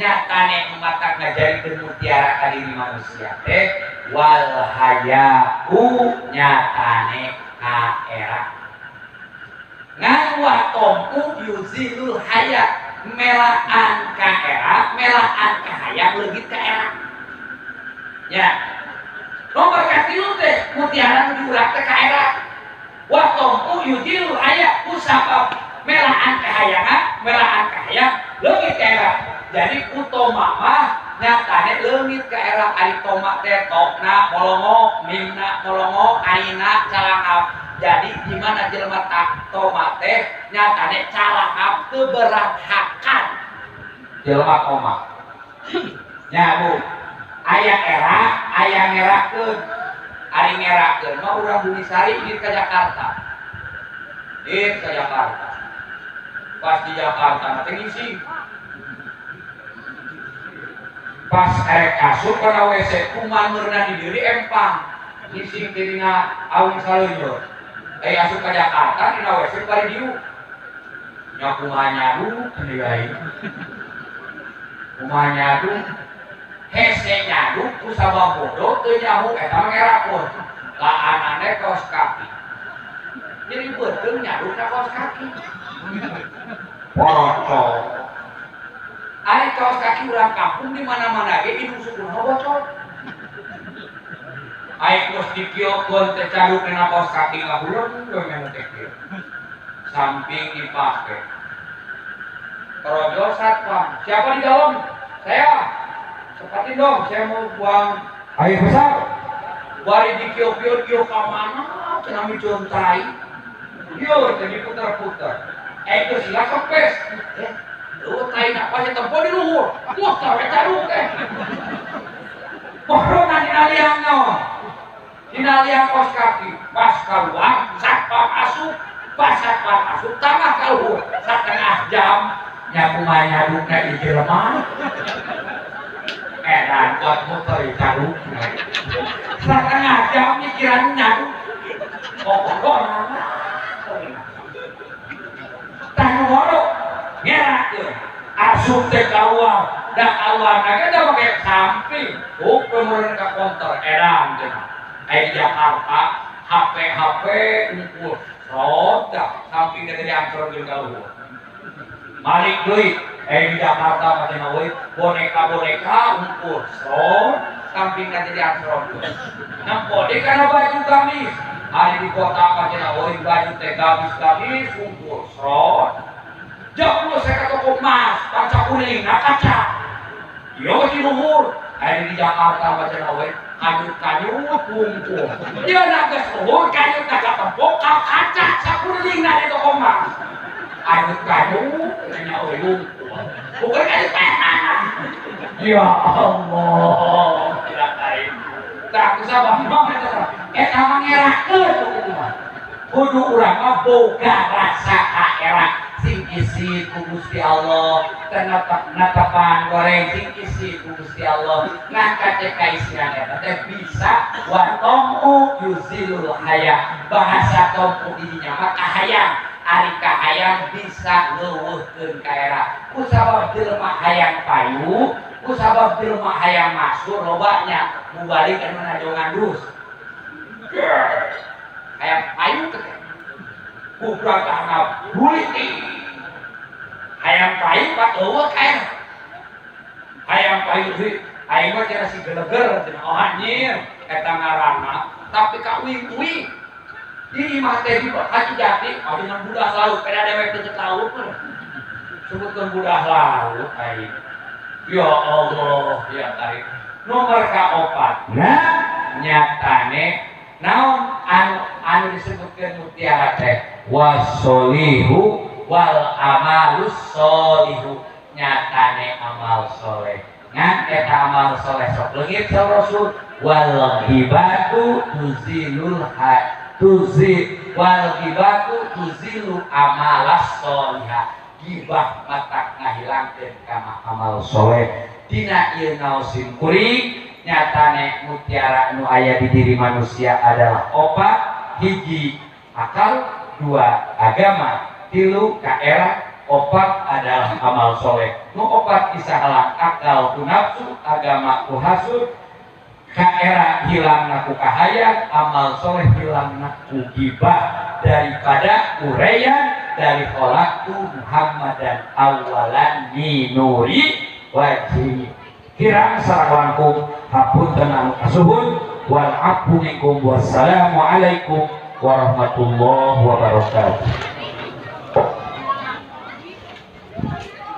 nyatane umat ngajarikeun mutiara ka diri manusia teh wal haya'u nyatane kaera. Ngan watompu yuzilul haya, melaan kaera, melaan kahaya leungit kaera. Ya. Nomor katilu teh mutiara nu diurak teh kaera. Watompu yuzilul haya kusabab melaan kahayangan, melaan kahaya leungit kaera. Jadi utoma mah nyatane leungit kaera. Ari toma teh tokna molongo, mimna molongo, aina calangap. Jadi di mana jelema tak toma teh nyatane calangap keberhakan jelema koma. Nya Bu, aya era, aya ngerakeun. Ari ngerakeun mah urang Bumisari ieu ka Jakarta. Ieu ka Jakarta. Pas di Jakarta teh ngisi. Pas erek asup kana WC kuman meurna di diri empang. Ngising dina awing saleunyeut. Asup ka Jakarta dina WC bari diuk. Nya kumaha nyaduk cenah aing. Kumaha nyaduk? Hese nyaduk ku sabab bodoh teu nyaho eta mah ngerakeun. Laanane kaos kaki. Jadi beuteung nyaduk ka kaos kaki. Porocok. Ari kaos kaki urang kampung di mana-mana ge indung sukuna bocor. Aing geus dikiokeun teh caduk dina kaos kaki ngahuleun we meh teh kieu. Samping dipake. Torojol satpam. Siapa di dalam? Saya. Cepatin dong, saya mau buang air besar. Bari dikiok-kiok kieu ka mana cenah miceun tai. Ieu teh diputer-puter. Geus sila kempes. Lu tai nak pasti tempo di luhur. Muter we caduk teh. Bohrona dina liang naon? Dina liang kos kaki, pas keluar satpam asup, pas satpam asup tambah ka luhur. Satengah jam nya kumaha nyadukna ieu jelema. Edan kuat muter caduk. Satengah jam mikiran nyaduk. Pokokna tah nu bodoh ngerakeun. Asup teh kaluar, da kaluarna ge da make samping. Huk we meureun ka konter edan teh. Aya di Jakarta HP ngumpul. Soda samping teh diangkeun ka luhur. Balik deui di Jakarta mah cenah euy boneka-boneka ngumpul. Sod samping teh diangkeun. Nempo deui kana baju gamis. Ari di kota mah cenah euy baju teh gamis-gamis ngumpul. Sod. Jauh saya ke toko emas, panca kuning, nah kaca. Yo di luhur, ari di Jakarta mah cenah euy kanyut-kanyut kumpul. Dia nak geus luhur kanyut kaca tempok ka kaca sakuring na di toko emas. Kanyut-kanyut nya euy kumpul. Bukan kanyut penan. Ya Allah, tidak lain. Tah kusabab mah eta eta mah ngerakeun kudu mah. Kudu urang mah boga rasa kaera sing isi ku Gusti Allah, natapan goreng sing isi ku Gusti Allah. Ngan kacek kaisian eta teh bisa wa tomu yuzilul haya. Bahasa tomu didinya mah kahayang. Ari kahayang bisa ngeuweuhkeun kaera. Ku sabab jelema hayang payu, ku sabab jelema hayang masuk lobanya mubalik anu najongan dus. Hayang payu teh kubra kana bulitik. Hayang payu pak eueuh kaera. Hayang payu deui aing mah cenah si geleger cenah oh anjir eta ngaranna tapi ka uing-uing. Di imah teh di Haji Jati dengan budak laut peda dewek deket laut mah. Sebutkeun budak laut aing. Ya Allah ya aing. Nomor kaopat nah nyatane naon anu disebutkeun mutiara teh wasolihu wal amalus solihu nyatane amal soleh ngan eta amal soleh sok leungit sa Rasul wal ghibatu tuzilul ha tuzi wal ghibatu tuzilu amalas solihah gibah matak ngahilangkeun ka amal soleh dina ieu naos simkuring nyatane mutiara nu aya di diri manusia adalah opat hiji akal dua agama tilu kaera opat adalah amal soleh nu opat bisa halang akal ku nafsu agama ku hasud kaera hilang ku kahayang amal soleh hilang ku gibah daripada ureyan dari kholaqtu Muhammadan awalan minuri wajhi kirang sareng langkung hapunten anu kasuhun wal afu minkum wassalamualaikum warahmatullahi wabarakatuh.